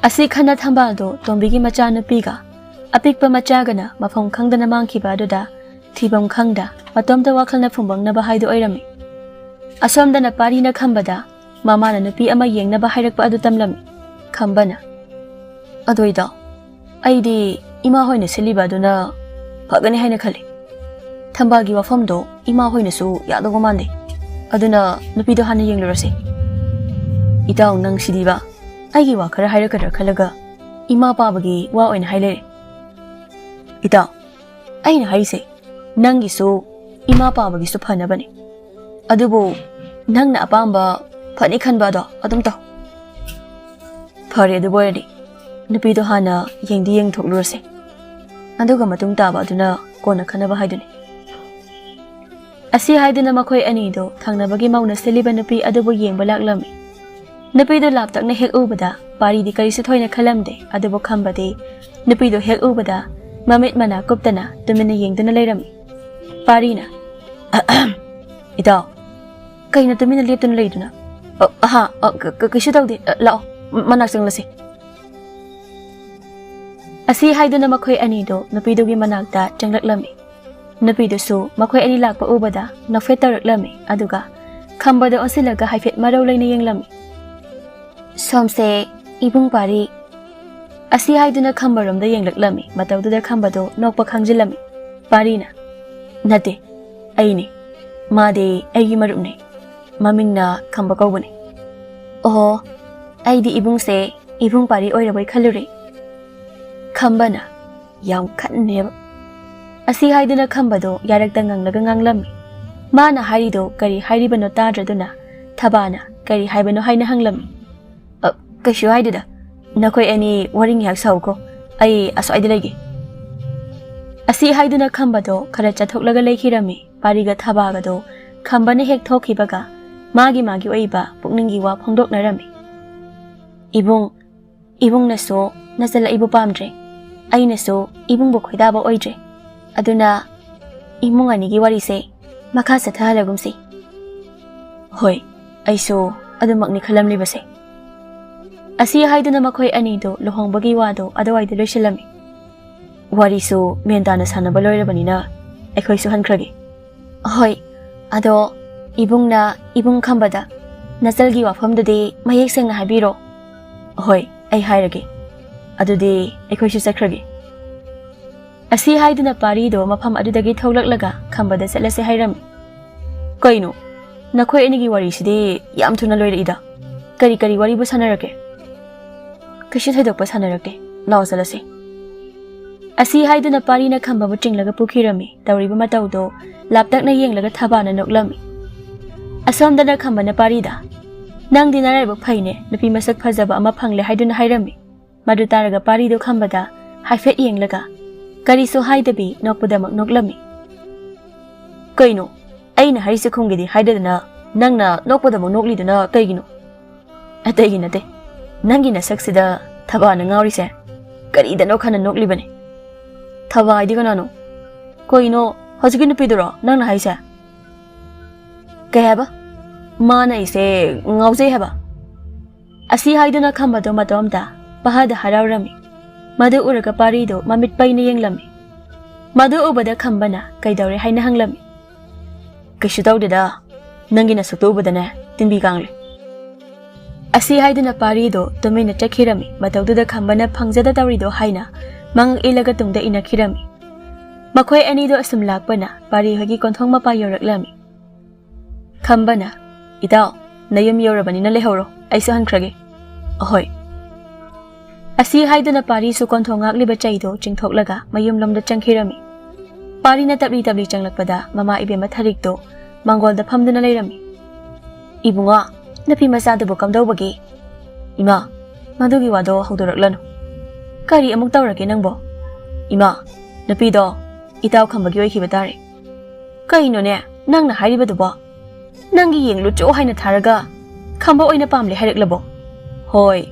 ꯑꯁꯤ ꯈꯟꯅ ꯊꯝꯕꯥꯜꯗꯣ ꯇꯣꯝꯕꯤꯒꯤ ꯃꯆꯥꯅꯨꯄꯤꯒ ꯑꯄꯤꯛꯄ ꯃꯆꯥꯒꯅ ꯃꯐꯝ ꯈꯪꯗꯅ ꯃꯥꯡꯈꯤꯕ ꯑꯗꯨꯗ ꯊꯤꯐꯝ ꯈꯪꯗ ꯃꯇꯣꯝꯇ ꯋꯥꯈꯜꯅ ꯐꯨꯝꯕꯪꯅꯕ ꯍꯥꯏꯗꯨ ꯑꯣꯏꯔꯝꯃꯤ꯫ ꯑꯁꯣꯝꯗꯅ ꯄꯥꯔꯤꯅ ꯈꯝꯕꯗ ꯃꯃꯥꯅ ꯅꯨꯄꯤ ꯑꯃ ꯌꯦꯡꯅꯕ ꯍꯥꯏꯔꯛꯄ ꯑꯗꯨ ꯇꯝꯂꯝꯃꯤ꯫ ꯈꯝꯕꯅ, "ꯑꯗꯣ ꯏꯇꯥꯎ, ꯑꯩꯗꯤ ꯏꯃꯥ ꯍꯣꯏꯅ ꯁꯤꯜꯂꯤꯕ ꯑꯗꯨꯅ ꯐꯒꯅꯤ ꯍꯥꯏꯅ ꯈꯜꯂꯤ꯫ ꯊꯝꯕꯥꯜꯒꯤ ꯋꯥꯐꯝꯗꯣ ꯏꯃꯥ ꯍꯣꯏꯅꯁꯨ ꯌꯥꯗꯧꯕ ꯃꯥꯟꯗꯦ꯫ ꯑꯗꯨꯅ ꯅꯨꯄꯤꯗꯣ ꯍꯥꯟꯅ ꯌꯦꯡꯂꯨꯔꯁꯤ꯫" "ꯏꯇꯥꯎ, ꯅꯪ ꯁꯤꯗꯤꯕ, ꯑꯩꯒꯤ ꯋꯥ ꯈꯔ ꯍꯥꯏꯔꯛꯀꯗ꯭ꯔꯥ ꯈꯜꯂꯒ ꯏꯃꯥ ꯄꯥꯕꯒꯤ ꯋꯥ ꯑꯣꯏꯅ ꯍꯥꯏ ꯂꯩꯔꯦ꯫" "ꯏꯇꯥꯎ, ꯑꯩꯅ ꯍꯥꯏꯔꯤꯁꯦ ꯅꯪꯒꯤꯁꯨ ꯏꯃꯥ ꯄꯥꯕꯒꯤꯁꯨ ꯐꯅꯕꯅꯤ꯫ ꯑꯗꯨꯕꯨ ꯅꯪꯅ ꯑꯄꯥꯝꯕ ꯐꯅꯤ ꯈꯟꯕ ꯑꯗꯣ ꯑꯗꯨꯝ ꯇꯧ꯫" "ꯐꯔꯦ, ꯑꯗꯨꯕꯨ ꯑꯣꯏꯔꯗꯤ ꯅꯨꯄꯤꯗꯣ ꯍꯥꯟꯅ ꯌꯦꯡꯗꯤ ꯌꯦꯡꯊꯣꯛꯂꯨꯔꯁꯦ꯫ ꯑꯗꯨꯒ ꯃꯇꯨꯡ ꯇꯥꯕ ꯑꯗꯨꯅ ꯀꯣꯟꯅ ꯈꯟꯅꯕ ꯍꯥꯏꯗꯨꯅꯤ꯫ ꯑꯁꯤ ꯍꯥꯏꯗꯨꯅ ꯃꯈꯣꯏ ꯑꯅꯤꯗꯨ ꯊꯪꯅꯕꯒꯤ ꯃꯧꯅ ꯁꯤꯜꯂꯤꯕ ꯅꯨꯄꯤ ꯑꯗꯨꯕꯨ ꯌꯦꯡꯕ ꯂꯥꯛꯂꯝꯃꯤ꯫ ꯅꯨꯄꯤꯗꯨ ꯂꯥꯞꯇꯛꯅ ꯍꯦꯛ ꯎꯕꯗ ꯄꯥꯔꯤꯗꯤ ꯀꯔꯤꯁꯨ ꯊꯣꯏꯅ ꯈꯜꯂꯝꯗꯦ, ꯑꯗꯨꯕꯨ ꯈꯝꯕꯗꯤ ꯅꯨꯄꯤꯗꯨ ꯍꯦꯛ ꯎꯕꯗ ꯃꯃꯤꯠ ꯃꯅꯥ ꯀꯨꯞꯇꯅ ꯇꯨꯃꯤꯟꯅ ꯌꯦꯡꯗꯨꯅ ꯂꯩꯔꯝꯃꯤ꯫ ꯄꯥꯔꯤꯅ, "ꯑꯍꯝ, ꯏꯇꯥꯎ, ꯀꯩꯅꯣ ꯇꯨꯃꯤꯟꯅ ꯂꯦꯞꯇꯨꯅ ꯂꯩꯗꯨꯅ?" "ꯑ, ꯑꯍꯥ, ꯑ, ꯀ-, ꯀ-, ꯀꯩꯁꯨ ꯇꯧꯗꯦ, ꯑ, ꯂꯥꯛꯑꯣ, ꯃ-, ꯃꯅꯥꯛ ꯆꯪꯂꯁꯤ꯫" ꯑꯁꯤ ꯍꯥꯏꯗꯨꯅ ꯃꯈꯣꯏ ꯑꯅꯤꯗꯨ ꯅꯨꯄꯤꯗꯨꯒꯤ ꯃꯅꯥꯛꯇ ꯆꯪꯂꯛꯂꯝꯃꯤ꯫ ꯅꯨꯄꯤꯗꯨꯁꯨ ꯃꯈꯣꯏ ꯑꯅꯤ ꯂꯥꯛꯄ ꯎꯕꯗ ꯅꯣꯛꯐꯦꯠ ꯇꯧꯔꯛꯂꯝꯃꯤ, ꯑꯗꯨꯒ ꯈꯝꯕꯗ ꯑꯣꯟꯁꯤꯜꯂꯒ ꯍꯥꯏꯐꯦꯠ ꯃꯔꯧ ꯂꯩꯅ ꯌꯦꯡꯂꯝꯃꯤ꯫ "ꯁꯣꯝꯁꯦ ꯏꯕꯨꯡ ꯄꯥꯔꯤ?" ꯑꯁꯤ ꯍꯥꯏꯗꯨꯅ ꯈꯝꯕꯔꯣꯝꯗ ꯌꯦꯡꯂꯛꯂꯝꯃꯤ꯫ ꯃꯇꯧꯗꯨꯗ ꯈꯝꯕꯗꯣ ꯅꯣꯛꯄ ꯈꯪꯖꯤꯜꯂꯝꯃꯤ꯫ ꯄꯥꯔꯤꯅ, "ꯅꯠꯇꯦ, ꯑꯩꯅꯤ꯫ ꯃꯥꯗꯤ ꯑꯩꯒꯤ ꯃꯔꯨꯞꯅꯤ꯫ ꯃꯃꯤꯡꯅ ꯈꯝꯕ ꯀꯧꯕꯅꯤ꯫" "ꯑꯣꯍꯣ, ꯑꯩꯗꯤ ꯏꯕꯨꯡꯁꯦ ꯏꯕꯨꯡ ꯄꯥꯔꯤ ꯑꯣꯏꯔꯕꯣꯏ ꯈꯜꯂꯨꯔꯦ꯫" ꯈꯝꯕꯅ ꯌꯥꯝ ꯈꯟꯅꯦꯕ꯫ ꯑꯁꯤ ꯍꯥꯏꯗꯨꯅ ꯈꯝꯕꯗꯣ ꯌꯥꯔꯛꯇ ꯉꯪꯂꯒ ꯉꯥꯡꯂꯝꯃꯤ꯫ ꯃꯥꯅ ꯍꯥꯏꯔꯤꯗꯣ ꯀꯔꯤ ꯍꯥꯏꯔꯤꯕꯅꯣ ꯇꯥꯗ꯭ꯔꯗꯨꯅ ꯊꯕꯥꯅ ꯀꯔꯤ ꯍꯥꯏꯕꯅꯣ ꯍꯥꯏꯅ ꯍꯪꯂꯝꯃꯤ꯫ "ꯑ, ꯀꯩꯁꯨ ꯍꯥꯏꯗꯦꯗ꯫ ꯅꯈꯣꯏ ꯑꯅꯤ ꯋꯥꯔꯤ ꯉꯥꯏꯍꯥꯛ ꯁꯥꯎꯀꯣ꯫ ꯑꯩ ꯑꯁ꯭ꯋꯥꯏꯗ ꯂꯩꯒꯦ꯫" ꯑꯁꯤ ꯍꯥꯏꯗꯨꯅ ꯈꯝꯕꯗꯣ ꯈꯔ ꯆꯠꯊꯣꯛꯂꯒ ꯂꯩꯈꯤꯔꯝꯃꯤ꯫ ꯄꯥꯔꯤꯒ ꯊꯕꯥꯒꯗꯣ ꯈꯝꯕꯅ ꯍꯦꯛ ꯊꯣꯛꯈꯤꯕꯒ ꯃꯥꯒꯤ ꯃꯥꯒꯤ ꯑꯣꯏꯕ ꯄꯨꯛꯅꯤꯡꯒꯤ ꯋꯥ ꯐꯣꯡꯗꯣꯛꯅꯔꯝꯃꯤ꯫ "ꯏꯕꯨꯡ, ꯏꯕꯨꯡꯅꯁꯨ ꯅꯆꯜ ꯑꯩꯕꯨ ꯄꯥꯝꯗ꯭ꯔꯦ, ꯑꯩꯅꯁꯨ ꯏꯕꯨꯡꯕꯨ ꯈꯣꯏꯗꯥꯕ ꯑꯣꯏꯗ꯭ꯔꯦ꯫ ꯑꯗꯨꯅ ꯏꯃꯨꯡ ꯑꯅꯤꯒꯤ ꯋꯥꯔꯤꯁꯦ ꯃꯈꯥ ꯆꯠꯊꯍꯜꯂꯒꯨꯝꯁꯤ꯫" "ꯍꯣꯏ, ꯑꯩꯁꯨ ꯑꯗꯨꯃꯛꯅꯤ ꯈꯜꯂꯝꯂꯤꯕꯁꯦ꯫" ꯑꯁꯤ ꯍꯥꯏꯗꯨꯅ ꯃꯈꯣꯏ ꯑꯅꯤꯗꯨ ꯂꯨꯍꯣꯡꯕꯒꯤ ꯋꯥꯗꯨ ꯑꯗꯨꯋꯥꯏꯗ ꯂꯣꯏꯁꯤꯜꯂꯝꯃꯤ꯫ "ꯋꯥꯔꯤꯁꯨ ꯃꯦꯟ ꯇꯥꯅ ꯁꯥꯟꯅꯕ ꯂꯣꯏꯔꯕꯅꯤꯅ ꯑꯩꯈꯣꯏꯁꯨ ꯍꯟꯈ꯭ꯔꯒꯦ꯫" "ꯍꯣꯏ, ꯑꯗꯣ ꯏꯕꯨꯡꯅ ꯏꯕꯨꯡ ꯈꯝꯕꯗ ꯅꯆꯜꯒꯤ ꯋꯥꯐꯝꯗꯨꯗꯤ ꯃꯌꯦꯛ ꯁꯦꯡꯅ ꯍꯥꯏꯕꯤꯔꯣ꯫" "ꯍꯣꯏ, ꯑꯩ ꯍꯥꯏꯔꯒꯦ꯫ ꯑꯗꯨꯗꯤ ꯑꯩꯈꯣꯏꯁꯨ ꯆꯠꯈ꯭ꯔꯒꯦ꯫" ꯑꯁꯤ ꯍꯥꯏꯗꯨꯅ ꯄꯥꯔꯤꯗꯣ ꯃꯐꯝ ꯑꯗꯨꯗꯒꯤ ꯊꯣꯛꯂꯛꯂꯒ ꯈꯝꯕꯗ ꯆꯠꯂꯁꯦ ꯍꯥꯏꯔꯝꯃꯤ꯫ "ꯀꯩꯅꯣ, ꯅꯈꯣꯏ ꯑꯅꯤꯒꯤ ꯋꯥꯔꯤꯁꯤꯗꯤ ꯌꯥꯝ ꯊꯨꯅ ꯂꯣꯏꯔꯛꯏꯗ꯫ ꯀꯔꯤ ꯀꯔꯤ ꯋꯥꯔꯤꯕꯨ ꯁꯥꯟꯅꯔꯛꯀꯦ?" "ꯀꯩꯁꯨ ꯊꯣꯏꯗꯣꯛꯄ ꯁꯥꯟꯅꯔꯛꯇꯦ꯫ ꯂꯥꯛꯑꯣ ꯆꯠꯂꯁꯦ꯫" ꯑꯁꯤ ꯍꯥꯏꯗꯨꯅ ꯄꯥꯔꯤꯅ ꯈꯝꯕꯕꯨ ꯆꯤꯡꯂꯒ ꯄꯨꯈꯤꯔꯝꯃꯤ꯫ ꯇꯧꯔꯤꯕ ꯃꯇꯧꯗꯣ ꯂꯥꯞꯇꯛꯅ ꯌꯦꯡꯂꯒ ꯊꯕꯥꯅ ꯅꯣꯛꯂꯝꯃꯤ꯫ ꯑꯁꯣꯝꯗꯅ ꯈꯝꯕꯅ ꯄꯥꯔꯤꯗ, "ꯅꯪꯗꯤ ꯅꯔꯥꯏꯕꯛ ꯐꯩꯅꯦ, ꯅꯨꯄꯤ ꯃꯁꯛ ꯐꯖꯕ ꯑꯃ ꯐꯪꯂꯦ" ꯍꯥꯏꯗꯨꯅ ꯍꯥꯏꯔꯝꯃꯤ꯫ ꯃꯗꯨ ꯇꯥꯔꯒ ꯄꯥꯔꯤꯗꯨ ꯈꯝꯕꯗ ꯍꯥꯏꯐꯦꯠ ꯌꯦꯡꯂꯒ, ꯀꯔꯤꯁꯨ ꯍꯥꯏꯗꯕꯤ ꯅꯣꯛꯄꯗꯃꯛ ꯅꯣꯛꯂꯝꯃꯤ꯫ "ꯀꯩꯅꯣ? ꯑꯩꯅ ꯍꯥꯏꯔꯤꯁꯦ ꯈꯨꯝꯒꯦꯗꯤ ꯍꯥꯏꯗꯗꯅ ꯅꯪꯅ ꯅꯣꯛꯄꯗꯃꯛ ꯅꯣꯛꯂꯤꯗꯨꯅ ꯀꯩꯒꯤꯅꯣ?" "ꯑꯇꯩꯒꯤ ꯅꯠꯇꯦ, ꯅꯪꯒꯤ ꯅꯁꯛꯁꯤꯗ ꯊꯕꯥꯅ ꯉꯥꯎꯔꯤꯁꯦ ꯀꯔꯤꯗꯅꯣ ꯈꯟꯅ ꯅꯣꯛꯂꯤꯕꯅꯤ꯫" "ꯊꯕꯥ ꯍꯥꯏꯗꯤ ꯀꯅꯥꯅꯣ? ꯀꯩꯅꯣ, ꯍꯧꯖꯤꯛꯀꯤ ꯅꯨꯄꯤꯗꯨꯔꯣ ꯅꯪꯅ ꯍꯥꯏꯁꯦ?" "ꯀꯩ ꯍꯥꯏꯕ? ꯃꯥꯅ ꯑꯩꯁꯦ ꯉꯥꯎꯖꯩ ꯍꯥꯏꯕ?" ꯑꯁꯤ ꯍꯥꯏꯗꯨꯅ ꯈꯝꯕꯗꯣ ꯃꯇꯣꯝꯇ ꯄꯥꯍꯥꯗ ꯍꯔꯥꯎꯔꯝꯃꯤ꯫ ꯃꯗꯨ ꯎꯔꯒ ꯄꯥꯔꯤꯗꯨ ꯃꯃꯤꯠ ꯄꯩꯅ ꯌꯦꯡꯂꯝꯃꯤ꯫ ꯃꯗꯨ ꯎꯕꯗ ꯈꯝꯕꯅ ꯀꯩꯗꯧꯔꯦ ꯍꯥꯏꯅ ꯍꯪꯂꯝꯃꯤ꯫ "ꯀꯩꯁꯨ ꯇꯧꯗꯦꯗ, ꯅꯪꯒꯤ ꯅꯁꯛꯇꯨ ꯎꯕꯗꯅꯦ ꯇꯤꯟꯕꯤ ꯀꯥꯡꯂꯦ꯫" ꯑꯁꯤ ꯍꯥꯏꯗꯨꯅ ꯄꯥꯔꯤꯗꯨ ꯇꯨꯃꯤꯟꯅ ꯆꯠꯈꯤꯔꯝꯃꯤ꯫ ꯃꯇꯧꯗꯨꯗ ꯈꯝꯕꯅ ꯐꯪꯖꯗ ꯇꯧꯔꯤꯗꯣ ꯍꯥꯏꯅ ꯃꯉꯛ ꯏꯜꯂꯒ ꯇꯨꯡꯗ ꯏꯟꯅꯈꯤꯔꯝꯃꯤ꯫ ꯃꯈꯣꯏ ꯑꯅꯤꯗꯨ ꯑꯁꯨꯝ ꯂꯥꯛꯄꯅ ꯄꯥꯔꯤ ꯍꯣꯏꯒꯤ ꯀꯣꯟꯊꯣꯡ ꯃꯄꯥ ꯌꯧꯔꯛꯂꯝꯃꯤ꯫ ꯈꯝꯕꯅ, "ꯏꯇꯥꯎ, ꯅꯌꯨꯝ ꯌꯧꯔꯕꯅꯤꯅ ꯂꯩꯍꯧꯔꯣ, ꯑꯩꯁꯨ ꯍꯟꯈ꯭ꯔꯒꯦ꯫" "ꯑꯍꯣꯏ꯫" ꯑꯁꯤ ꯍꯥꯏꯗꯨꯅ ꯄꯥꯔꯤꯁꯨ ꯀꯣꯟꯊꯣꯡ ꯉꯥꯛꯂꯤꯕ ꯆꯩꯗꯨ ꯆꯤꯡꯊꯣꯛꯂꯒ ꯃꯌꯨꯝꯂꯣꯝꯗ ꯆꯪꯈꯤꯔꯝꯃꯤ꯫ ꯄꯥꯔꯤꯅ ꯇꯞꯂꯤ ꯇꯞꯂꯤ ꯆꯪꯂꯛꯄꯗ ꯃꯃꯥ ꯏꯕꯦꯝꯃ ꯊꯔꯤꯛꯇꯨ ꯃꯥꯡꯒꯣꯜꯗ ꯐꯝꯗꯨꯅ ꯂꯩꯔꯝꯃꯤ꯫ "ꯏꯕꯨꯡꯉꯣ, ꯅꯨꯄꯤ ꯃꯆꯥꯗꯨꯕꯨ ꯀꯝꯗꯧꯕꯒꯦ?" "ꯏꯃꯥ, ꯃꯗꯨꯒꯤ ꯋꯥꯗꯣ ꯍꯧꯗꯣꯔꯛꯂꯅꯨ꯫" "ꯀꯔꯤ ꯑꯃꯨꯛ ꯇꯧꯔꯒꯦ ꯅꯪꯕꯣ?" "ꯏꯃꯥ, ꯅꯨꯄꯤꯗꯣ ꯏꯇꯥꯎ ꯈꯝꯕꯒꯤ ꯑꯣꯏꯈꯤꯕ ꯇꯥꯔꯦ꯫" "ꯀꯩꯅꯣꯅꯦ ꯅꯪꯅ ꯍꯥꯏꯔꯤꯕꯗꯨꯕꯣ? ꯅꯪꯒꯤ ꯌꯦꯡꯂꯨ ꯆꯣ ꯍꯥꯏꯅ ꯊꯥꯔꯒ ꯈꯝꯕ ꯑꯣꯏꯅ ꯄꯥꯝꯂꯦ ꯍꯥꯏꯔꯛꯂꯕꯣ?" "ꯍꯣꯏ꯫"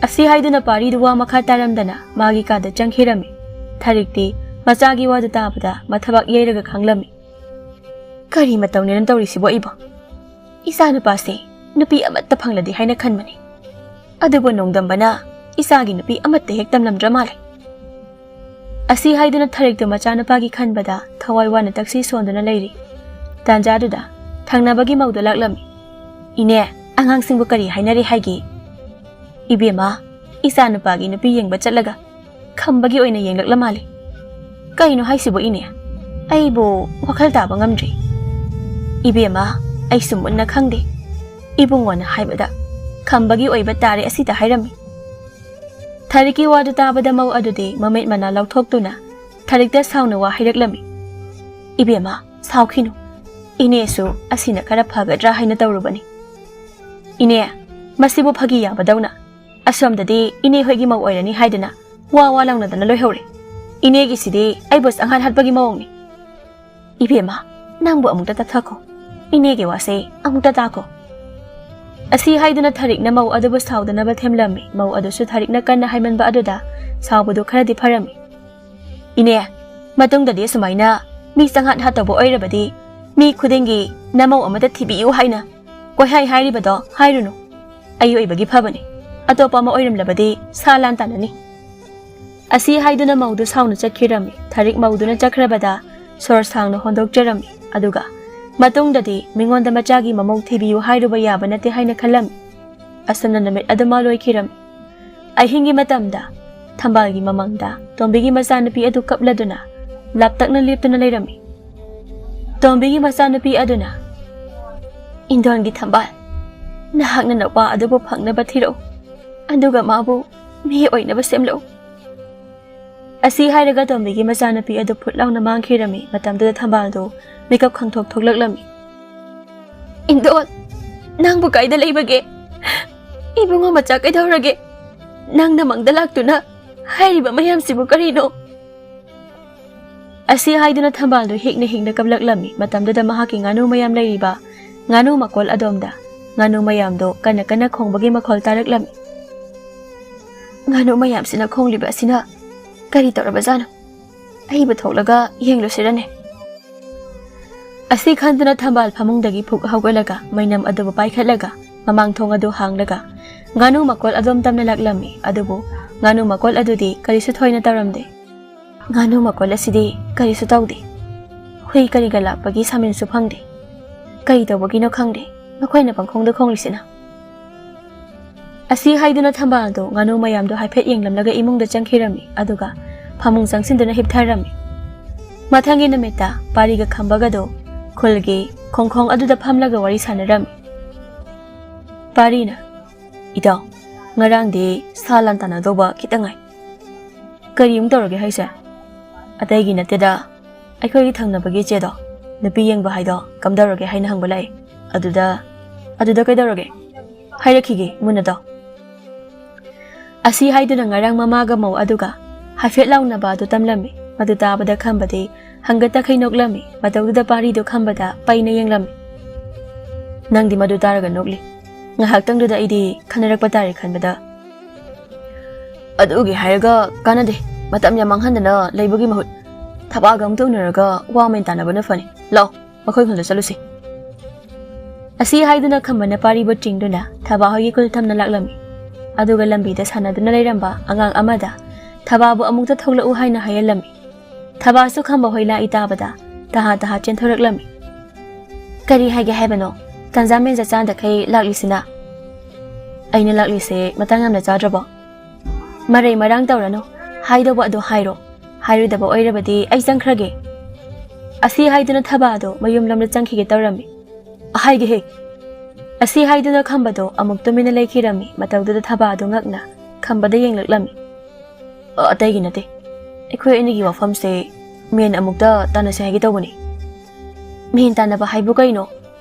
ꯑꯁꯤ ꯍꯥꯏꯗꯨꯅ ꯄꯥꯔꯤꯗꯨ ꯋꯥ ꯃꯈꯥ ꯇꯥꯔꯝꯗꯅ ꯃꯥꯒꯤ ꯀꯥꯗ ꯆꯪꯈꯤꯔꯝꯃꯤ꯫ ꯊꯔꯤꯛꯇꯤ ꯃꯆꯥꯒꯤ ꯋꯥꯗꯨ ꯇꯥꯕꯗ ꯃꯊꯕꯥꯛ ꯌꯩꯔꯒ ꯈꯥꯡꯂꯝꯃꯤ꯫ "ꯀꯔꯤ ꯃꯇꯧꯅꯦꯅ ꯇꯧꯔꯤꯁꯤꯕꯣ ꯑꯩꯕꯣ? ꯏꯆꯥ ꯅꯨꯄꯥꯁꯦ ꯅꯨꯄꯤ ꯑꯃꯠꯇ ꯐꯪꯂꯗꯤ ꯍꯥꯏꯅ ꯈꯟꯕꯅꯤ, ꯑꯗꯨꯕꯨ ꯅꯣꯡꯗꯝꯕꯅ ꯏꯆꯥꯒꯤ ꯅꯨꯄꯤ ꯑꯃꯠꯇ ꯍꯦꯛ ꯇꯝꯂꯝꯗ꯭ꯔ ꯃꯥꯜꯂꯦ꯫" ꯑꯁꯤ ꯍꯥꯏꯗꯨꯅ ꯊꯔꯤꯛꯇꯨ ꯃꯆꯥꯅꯨꯄꯥꯒꯤ ꯈꯟꯕꯗ ꯊꯋꯥꯏ ꯋꯥꯅ ꯇꯛꯁꯤ ꯁꯣꯟꯗꯨꯅ ꯂꯩꯔꯤ꯫ ꯇꯥꯟꯖꯥꯗꯨꯗ ꯊꯪꯅꯕꯒꯤ ꯃꯧꯗꯨ ꯂꯥꯛꯂꯝꯃꯤ꯫ "ꯏꯅꯦ, ꯑꯉꯥꯡꯁꯤꯡꯕꯨ ꯀꯔꯤ ꯍꯥꯏꯅꯔꯤ ꯍꯥꯏꯒꯦ?" "ꯏꯕꯦꯝꯃ, ꯏꯆꯥ ꯅꯨꯄꯥꯒꯤ ꯅꯨꯄꯤ ꯌꯦꯡꯕ ꯆꯠꯂꯒ ꯈꯝꯕꯒꯤ ꯑꯣꯏꯅ ꯌꯦꯡꯂꯛꯂ ꯃꯥꯜꯂꯦ꯫" "ꯀꯩꯅꯣ ꯍꯥꯏꯁꯤꯕꯣ ꯏꯅꯦ? ꯑꯩꯕꯨ ꯋꯥꯈꯜ ꯇꯥꯕ ꯉꯝꯗ꯭ꯔꯦ꯫" "ꯏꯕꯦꯝꯃ, ꯑꯩꯁꯨ ꯃꯨꯟꯅ ꯈꯪꯗꯦ꯫ ꯏꯕꯨꯡꯉꯣꯅ ꯍꯥꯏꯕꯗ ꯈꯝꯕꯒꯤ ꯑꯣꯏꯕ ꯇꯥꯔꯦ ꯑꯁꯤꯗ ꯍꯥꯏꯔꯝꯃꯤ꯫" ꯊꯔꯤꯛꯀꯤ ꯋꯥꯗꯨ ꯇꯥꯕꯗ ꯃꯧ ꯑꯗꯨꯗꯤ ꯃꯃꯤꯠ ꯃꯅꯥ ꯂꯥꯎꯊꯣꯛꯇꯨꯅ ꯊꯔꯤꯛꯇ ꯁꯥꯎꯅ ꯋꯥ ꯍꯥꯏꯔꯛꯂꯝꯃꯤ꯫ "ꯏꯕꯦꯝꯃ, ꯁꯥꯎꯈꯤꯅꯨ꯫ ꯏꯅꯦꯁꯨ ꯑꯁꯤꯅ ꯈꯔ ꯐꯒꯗ꯭ꯔꯥ ꯍꯥꯏꯅ ꯇꯧꯔꯨꯕꯅꯤ꯫ ꯏꯅꯦ, ꯃꯁꯤꯕꯨ ꯐꯥꯒꯤ ꯌꯥꯕꯗꯧꯅ ꯑꯁꯣꯝꯗꯗꯤ ꯏꯅꯦ ꯍꯣꯏꯒꯤ ꯃꯧ ꯑꯣꯏꯔꯅꯤ ꯍꯥꯏꯗꯅ ꯋꯥ ꯋꯥ ꯂꯥꯎꯅꯗꯅ ꯂꯣꯏꯍꯧꯔꯦ꯫ "ꯏꯅꯦꯒꯤꯁꯤꯗꯤ ꯑꯩꯕꯨ ꯆꯪꯍꯠ ꯍꯥꯠꯄꯒꯤ ꯃꯑꯣꯡꯅꯤ꯫ ꯏꯕꯦꯝꯃ, ꯅꯪꯕꯨ ꯑꯃꯨꯛꯇ ꯇꯞꯊꯈꯣ꯫ ꯏꯅꯦꯒꯤ ꯋꯥꯁꯦ ꯑꯃꯨꯛꯇ ꯇꯥꯈꯣ"꯫ ꯑꯁꯤ ꯍꯥꯏꯗꯨꯅ ꯊꯔꯤꯛꯅ ꯃꯧ ꯑꯗꯨꯕꯨ ꯁꯥꯎꯗꯅꯕ ꯊꯦꯝꯂꯝꯃꯤ꯫ ꯃꯧ ꯑꯗꯨꯁꯨ ꯊꯔꯤꯛꯅ ꯀꯟꯅ ꯍꯥꯏꯃꯟꯕ ꯑꯗꯨꯗ ꯁꯥꯎꯕꯗꯨ ꯈꯔꯗꯤ ꯐꯔꯝꯃꯤ꯫ "ꯏꯅꯦ, ꯃꯇꯨꯡꯗꯗꯤ ꯑꯁꯨꯃꯥꯏꯅ ꯃꯤ ꯆꯪꯍꯠ ꯍꯥꯠꯇꯧꯕ ꯑꯣꯏꯔꯕꯗꯤ ꯃꯤ ꯈꯨꯗꯤꯡꯒꯤ ꯅꯃꯧ ꯑꯃꯗ ꯊꯤꯕꯤꯌꯨ ꯍꯥꯏꯅ ꯀꯣꯏꯍꯥꯏ ꯍꯥꯏꯔꯤꯕꯗꯣ ꯍꯥꯏꯔꯨꯅꯨ꯫ ꯑꯩ ꯑꯣꯏꯕꯒꯤ ꯐꯕꯅꯤ꯫ ꯑꯇꯣꯞꯄ ꯑꯃ ꯑꯣꯏꯔꯝꯂꯕꯗꯤ ꯁꯥ ꯂꯥꯟ ꯇꯥꯅꯅꯤ"꯫ ꯑꯁꯤ ꯍꯥꯏꯗꯨꯅ ꯃꯧꯗꯨ ꯁꯥꯎꯅ ꯆꯠꯈꯤꯔꯝꯃꯤ꯫ ꯊꯔꯤꯛ ꯃꯧꯗꯨꯅ ꯆꯠꯈ꯭ꯔꯕꯗ ꯁꯣꯔ ꯁꯥꯡꯅ ꯍꯣꯟꯗꯣꯛꯆꯔꯝꯃꯤ꯫ ꯑꯗꯨꯒ ꯃꯇꯨꯡꯗꯗꯤ ꯃꯤꯉꯣꯟꯗ ꯃꯆꯥꯒꯤ ꯃꯃꯧ ꯊꯤꯕꯤꯌꯨ ꯍꯥꯏꯔꯨꯕ ꯌꯥꯕ ꯅꯠꯇꯦ ꯍꯥꯏꯅ ꯈꯜꯂꯝꯃꯤ꯫ ꯑꯁꯨꯝꯅ ꯅꯨꯃꯤꯠ ꯑꯗꯨꯃ ꯂꯣꯏꯈꯤꯔꯝꯃꯤ꯫ ꯑꯍꯤꯡꯒꯤ ꯃꯇꯝꯗ ꯊꯝꯕꯥꯜꯒꯤ ꯃꯃꯥꯡꯗ ꯇꯣꯝꯕꯤꯒꯤ ꯃꯆꯥꯅꯨꯄꯤ ꯑꯗꯨ ꯀꯞꯂꯗꯨꯅ ꯂꯥꯞꯇꯛꯅ ꯂꯦꯞꯇꯨꯅ ꯂꯩꯔꯝꯃꯤ꯫ ꯇꯣꯝꯕꯤꯒꯤ ꯃꯆꯥꯅꯨꯄꯤ ꯑꯗꯨꯅ, "ꯏꯟꯗꯣꯟꯒꯤ ꯊꯝꯕꯥꯜ, ꯅꯍꯥꯛꯅ ꯅꯨꯄꯥ ꯑꯗꯨꯕꯨ ꯐꯪꯅꯕ ꯊꯤꯔꯛꯎ, ꯑꯗꯨꯒ ꯃꯥꯕꯨ ꯃꯤ ꯑꯣꯏꯅꯕ ꯁꯦꯝꯂꯛꯎ"꯫ ꯑꯁꯤ ꯍꯥꯏꯔꯒ ꯇꯣꯝꯕꯤꯒꯤ ꯃꯆꯥꯅꯨꯄꯤ ꯑꯗꯨ ꯐꯨꯠ ꯂꯥꯎꯅ ꯃꯥꯡꯈꯤꯔꯝꯃꯤ꯫ ꯃꯇꯝꯗꯨꯗ ꯊꯝꯕꯥꯜꯗꯨ ꯃꯤꯀꯞ ꯈꯪꯊꯣꯛ ꯊꯣꯛꯂꯛꯂꯝꯃꯤ꯫ "ꯏꯟꯗꯣꯟ, ꯅꯪꯕꯨ ꯀꯥꯏꯗ ꯂꯩꯕꯒꯦ? ꯏꯕꯨꯡꯉꯣ ꯃꯆꯥ ꯀꯩꯗꯧꯔꯒꯦ? ꯅꯪꯅ ꯃꯪꯗ ꯂꯥꯛꯇꯨꯅ ꯍꯥꯏꯔꯤꯕ ꯃꯌꯥꯝꯁꯤꯕꯨ ꯀꯔꯤꯅꯣ?" ꯑꯁꯤ ꯍꯥꯏꯗꯨꯅ ꯊꯝꯕꯥꯜꯗꯨ ꯍꯤꯛꯅ ꯍꯤꯛꯅ ꯀꯞꯂꯛꯂꯝꯃꯤ꯫ ꯃꯇꯝꯗꯨꯗ ꯃꯍꯥꯛꯀꯤ ꯉꯥꯅꯨ ꯃꯌꯥꯝ ꯂꯩꯔꯤꯕ ꯉꯥꯅꯨ ꯃꯀꯣꯜ ꯑꯗꯣꯝꯗ ꯉꯥꯅꯨ ꯃꯌꯥꯝꯗꯣ ꯀꯟꯅ ꯀꯟꯅ ꯈꯣꯡꯕꯒꯤ ꯃꯈꯣꯜ ꯇꯥꯔꯛꯂꯝꯃꯤ꯫ "ꯉꯥꯅꯨ ꯃꯌꯥꯝꯁꯤꯅ ꯈꯣꯡꯂꯤꯕ ꯑꯁꯤꯅ ꯀꯔꯤ ꯇꯧꯔꯕꯖꯥꯠꯅꯣ? ꯑꯩꯕꯨ ꯊꯣꯛꯂꯒ ꯌꯦꯡꯂꯨꯁꯤꯔꯅꯦ?" ꯑꯁꯤ ꯈꯟꯗꯨꯅ ꯊꯝꯕꯥꯜ ꯐꯃꯨꯡꯗꯒꯤ ꯐꯨꯛ ꯍꯧꯒꯠꯂꯒ ꯃꯩꯅꯝ ꯑꯗꯨꯕꯨ ꯄꯥꯏꯈꯠꯂꯒ ꯃꯃꯥꯡ ꯊꯣꯡ ꯑꯗꯨ ꯍꯥꯡꯂꯒ ꯉꯥꯅꯨ ꯃꯀꯣꯜ ꯑꯗꯣꯝ ꯇꯝꯅ ꯂꯥꯛꯂꯝꯃꯤ꯫ ꯑꯗꯨꯕꯨ ꯉꯥꯅꯨ ꯃꯀꯣꯜ ꯑꯗꯨꯗꯤ ꯀꯔꯤꯁꯨ ꯊꯣꯏꯅ ꯇꯧꯔꯝꯗꯦ꯫ "ꯉꯥꯅꯨ ꯃꯀꯣꯜ ꯑꯁꯤꯗꯤ ꯀꯔꯤꯁꯨ ꯇꯧꯗꯦ꯫ ꯍꯨꯏ ꯀꯔꯤꯒ ꯂꯥꯛꯄꯒꯤ ꯁꯥꯃꯤꯟꯁꯨ ꯐꯪꯗꯦ꯫ ꯀꯔꯤ ꯇꯧꯕꯒꯤꯅꯣ ꯈꯪꯗꯦ, ꯃꯈꯣꯏꯅ ꯄꯪꯈꯣꯡꯗ ꯈꯣꯡꯂꯤꯁꯤꯅ"꯫ ꯑꯁꯤ ꯍꯥꯏꯗꯨꯅ ꯊꯝꯕꯥꯜꯗꯣ ꯉꯥꯅꯨ ꯃꯌꯥꯝꯗꯣ ꯍꯥꯏꯐꯦꯠ ꯌꯦꯡꯂꯝꯂꯒ ꯏꯃꯨꯡꯗ ꯆꯪꯈꯤꯔꯝꯃꯤ꯫ ꯑꯗꯨꯒ ꯐꯃꯨꯡ ꯆꯪꯁꯤꯟꯗꯨꯅ ꯍꯤꯞꯊꯔꯝꯃꯤ꯫ ꯃꯊꯪꯒꯤ ꯅꯨꯃꯤꯠꯇ ꯄꯥꯔꯤꯒ ꯈꯝꯕꯒꯗꯣ ꯈꯨꯜꯒꯤ ꯈꯣꯡꯈꯣꯡ ꯑꯗꯨꯗ ꯐꯝꯂꯒ ꯋꯥꯔꯤ ꯁꯥꯟꯅꯔꯝꯃꯤ꯫ ꯄꯥꯔꯤꯅ, "ꯏꯇꯥꯎ, ꯉꯔꯥꯡꯗꯤ ꯁꯥ ꯂꯥꯟ ꯇꯥꯟꯅꯗꯧꯕ ꯈꯤꯇꯪ ꯉꯥꯏ꯫ ꯀꯔꯤ ꯑꯃꯨꯛ ꯇꯧꯔꯒꯦ ꯍꯥꯏꯁꯦ?" "ꯑꯇꯩꯒꯤ ꯅꯠꯇꯦꯗ, ꯑꯩꯈꯣꯏꯒꯤ ꯊꯪꯅꯕꯒꯤ ꯏꯆꯦꯗꯣ, ꯅꯨꯄꯤ ꯌꯦꯡꯕ ꯍꯥꯏꯗꯣ, ꯀꯝꯗꯧꯔꯒꯦ ꯍꯥꯏꯅ ꯍꯪꯕ ꯂꯥꯛꯏ꯫ ꯑꯗꯨꯗ, ꯑꯗꯨꯗ ꯀꯩꯗꯧꯔꯒꯦ? ꯍꯥꯏꯔꯛꯈꯤꯒꯦ ꯃꯨꯟꯅ ꯇꯥꯎ"꯫ ꯑꯁꯤ ꯍꯥꯏꯗꯨꯅ ꯉꯔꯥꯡ ꯃꯃꯥꯒ ꯃꯧ ꯑꯗꯨꯒ ꯍꯥꯏꯐꯦꯠ ꯂꯥꯎꯅꯕ ꯑꯗꯨ ꯇꯝꯂꯝꯃꯤ꯫ ꯃꯗꯨ ꯇꯥꯕꯗ ꯈꯝꯕꯗꯤ ꯍꯪꯒꯠꯇꯈꯩ ꯅꯣꯛꯂꯝꯃꯤ꯫ ꯃꯇꯧꯗꯨꯗ ꯄꯥꯔꯤꯗꯨ ꯈꯝꯕꯗ ꯄꯩꯅ ꯌꯦꯡꯂꯝꯃꯤ꯫ "ꯅꯪꯗꯤ ꯃꯗꯨ ꯇꯥꯔꯒ ꯅꯣꯛꯂꯤ꯫ ꯉꯥꯏꯍꯥꯛꯇꯪꯗꯨꯗ ꯑꯩꯗꯤ ꯈꯟꯅꯔꯛꯄ ꯇꯥꯔꯦ ꯈꯟꯕꯗ꯫ ꯑꯗꯨꯒꯤ ꯍꯥꯏꯔꯒ ꯀꯥꯟꯅꯗꯦ꯫ ꯃꯇꯝ ꯌꯥꯝ ꯃꯥꯡꯍꯟꯗꯅ ꯂꯩꯕꯒꯤ ꯃꯍꯨꯠ ꯊꯕꯥꯛ ꯑꯃꯨꯛꯇ ꯎꯅꯔꯒ ꯋꯥ ꯃꯦꯟ ꯇꯥꯅꯕꯅ ꯐꯅꯤ꯫ ꯂꯥꯛꯑꯣ, ꯃꯈꯣꯏ ꯈꯨꯜꯗ ꯆꯠꯂꯨꯁꯤ꯫" ꯑꯁꯤ ꯍꯥꯏꯗꯨꯅ ꯈꯝꯕꯅ ꯄꯥꯔꯤꯕꯨ ꯆꯤꯡꯗꯨꯅ ꯊꯕꯥ ꯍꯣꯏꯒꯤ ꯈꯨꯜ ꯊꯝꯅ ꯂꯥꯛꯂꯝꯃꯤ꯫ ꯑꯗꯨꯒ ꯂꯝꯕꯤꯗ ꯁꯥꯟꯅꯗꯨꯅ ꯂꯩꯔꯝꯕ ꯑꯉꯥꯡ ꯑꯃꯗ ꯊꯕꯥꯕꯨ ꯑꯃꯨꯛꯇ ꯊꯣꯛꯂꯛꯎ ꯍꯥꯏꯅ ꯍꯥꯏꯍꯜꯂꯝꯃꯤ꯫ ꯊꯕꯥꯁꯨ ꯈꯝꯕ ꯍꯣꯏ ꯂꯥꯛꯏ ꯇꯥꯕꯗ ꯇꯍꯥ ꯇꯍꯥ ꯆꯦꯟꯊꯣꯔꯛꯂꯝꯃꯤ꯫ "ꯀꯔꯤ ꯍꯥꯏꯒꯦ ꯍꯥꯏꯕꯅꯣ? ꯇꯟꯖꯥ ꯃꯦꯟꯖ ꯆꯥꯗꯈꯩ ꯂꯥꯛꯂꯤꯁꯤꯅ?" "ꯑꯩꯅ ꯂꯥꯛꯂꯤꯁꯦ ꯃꯇꯥꯡ ꯌꯥꯝꯅ ꯆꯥꯗ꯭ꯔꯕꯣ?" "ꯃꯔꯩ ꯃꯔꯥꯡ ꯇꯧꯔꯅꯨ, ꯍꯥꯏꯗꯧꯕ ꯑꯗꯨ ꯍꯥꯏꯔꯣ꯫ ꯍꯥꯏꯔꯣꯏꯗꯕ ꯑꯣꯏꯔꯕꯗꯤ ꯑꯩ ꯆꯪꯈ꯭ꯔꯒꯦ꯫" ꯑꯁꯤ ꯍꯥꯏꯗꯨꯅ ꯊꯕꯥꯗꯣ ꯃꯌꯨꯝ ꯂꯣꯝꯗ ꯆꯪꯈꯤꯒꯦ ꯇꯧꯔꯝꯃꯤ꯫ "ꯍꯥꯏꯒꯦꯍꯦ꯫" ꯑꯁꯤ ꯍꯥꯏꯗꯨꯅ ꯈꯝꯕꯗꯣ ꯑꯃꯨꯛ ꯇꯨꯃꯤꯟꯅ ꯂꯩꯈꯤꯔꯝꯃꯤ꯫ ꯃꯇꯧꯗꯨꯗ ꯊꯕꯥꯗꯣ ꯉꯛꯅ ꯈꯝꯕꯗ ꯌꯦꯡꯂꯛꯂꯝꯃꯤ꯫ "ꯑ, ꯑꯇꯩꯒꯤ ꯅꯠꯇꯦ꯫ ꯑꯩꯈꯣꯏ ꯑꯅꯤꯒꯤ ꯋꯥꯐꯝꯁꯦ ꯃꯦꯟ ꯑꯃꯨꯛꯇ ꯇꯥꯟꯅꯁꯦ ꯍꯥꯏꯒꯦ ꯇꯧꯕꯅꯤ꯫" "ꯃꯦꯟ ꯇꯥꯟꯅꯕ ꯍꯥꯏꯕꯨ ꯀꯩꯅꯣ?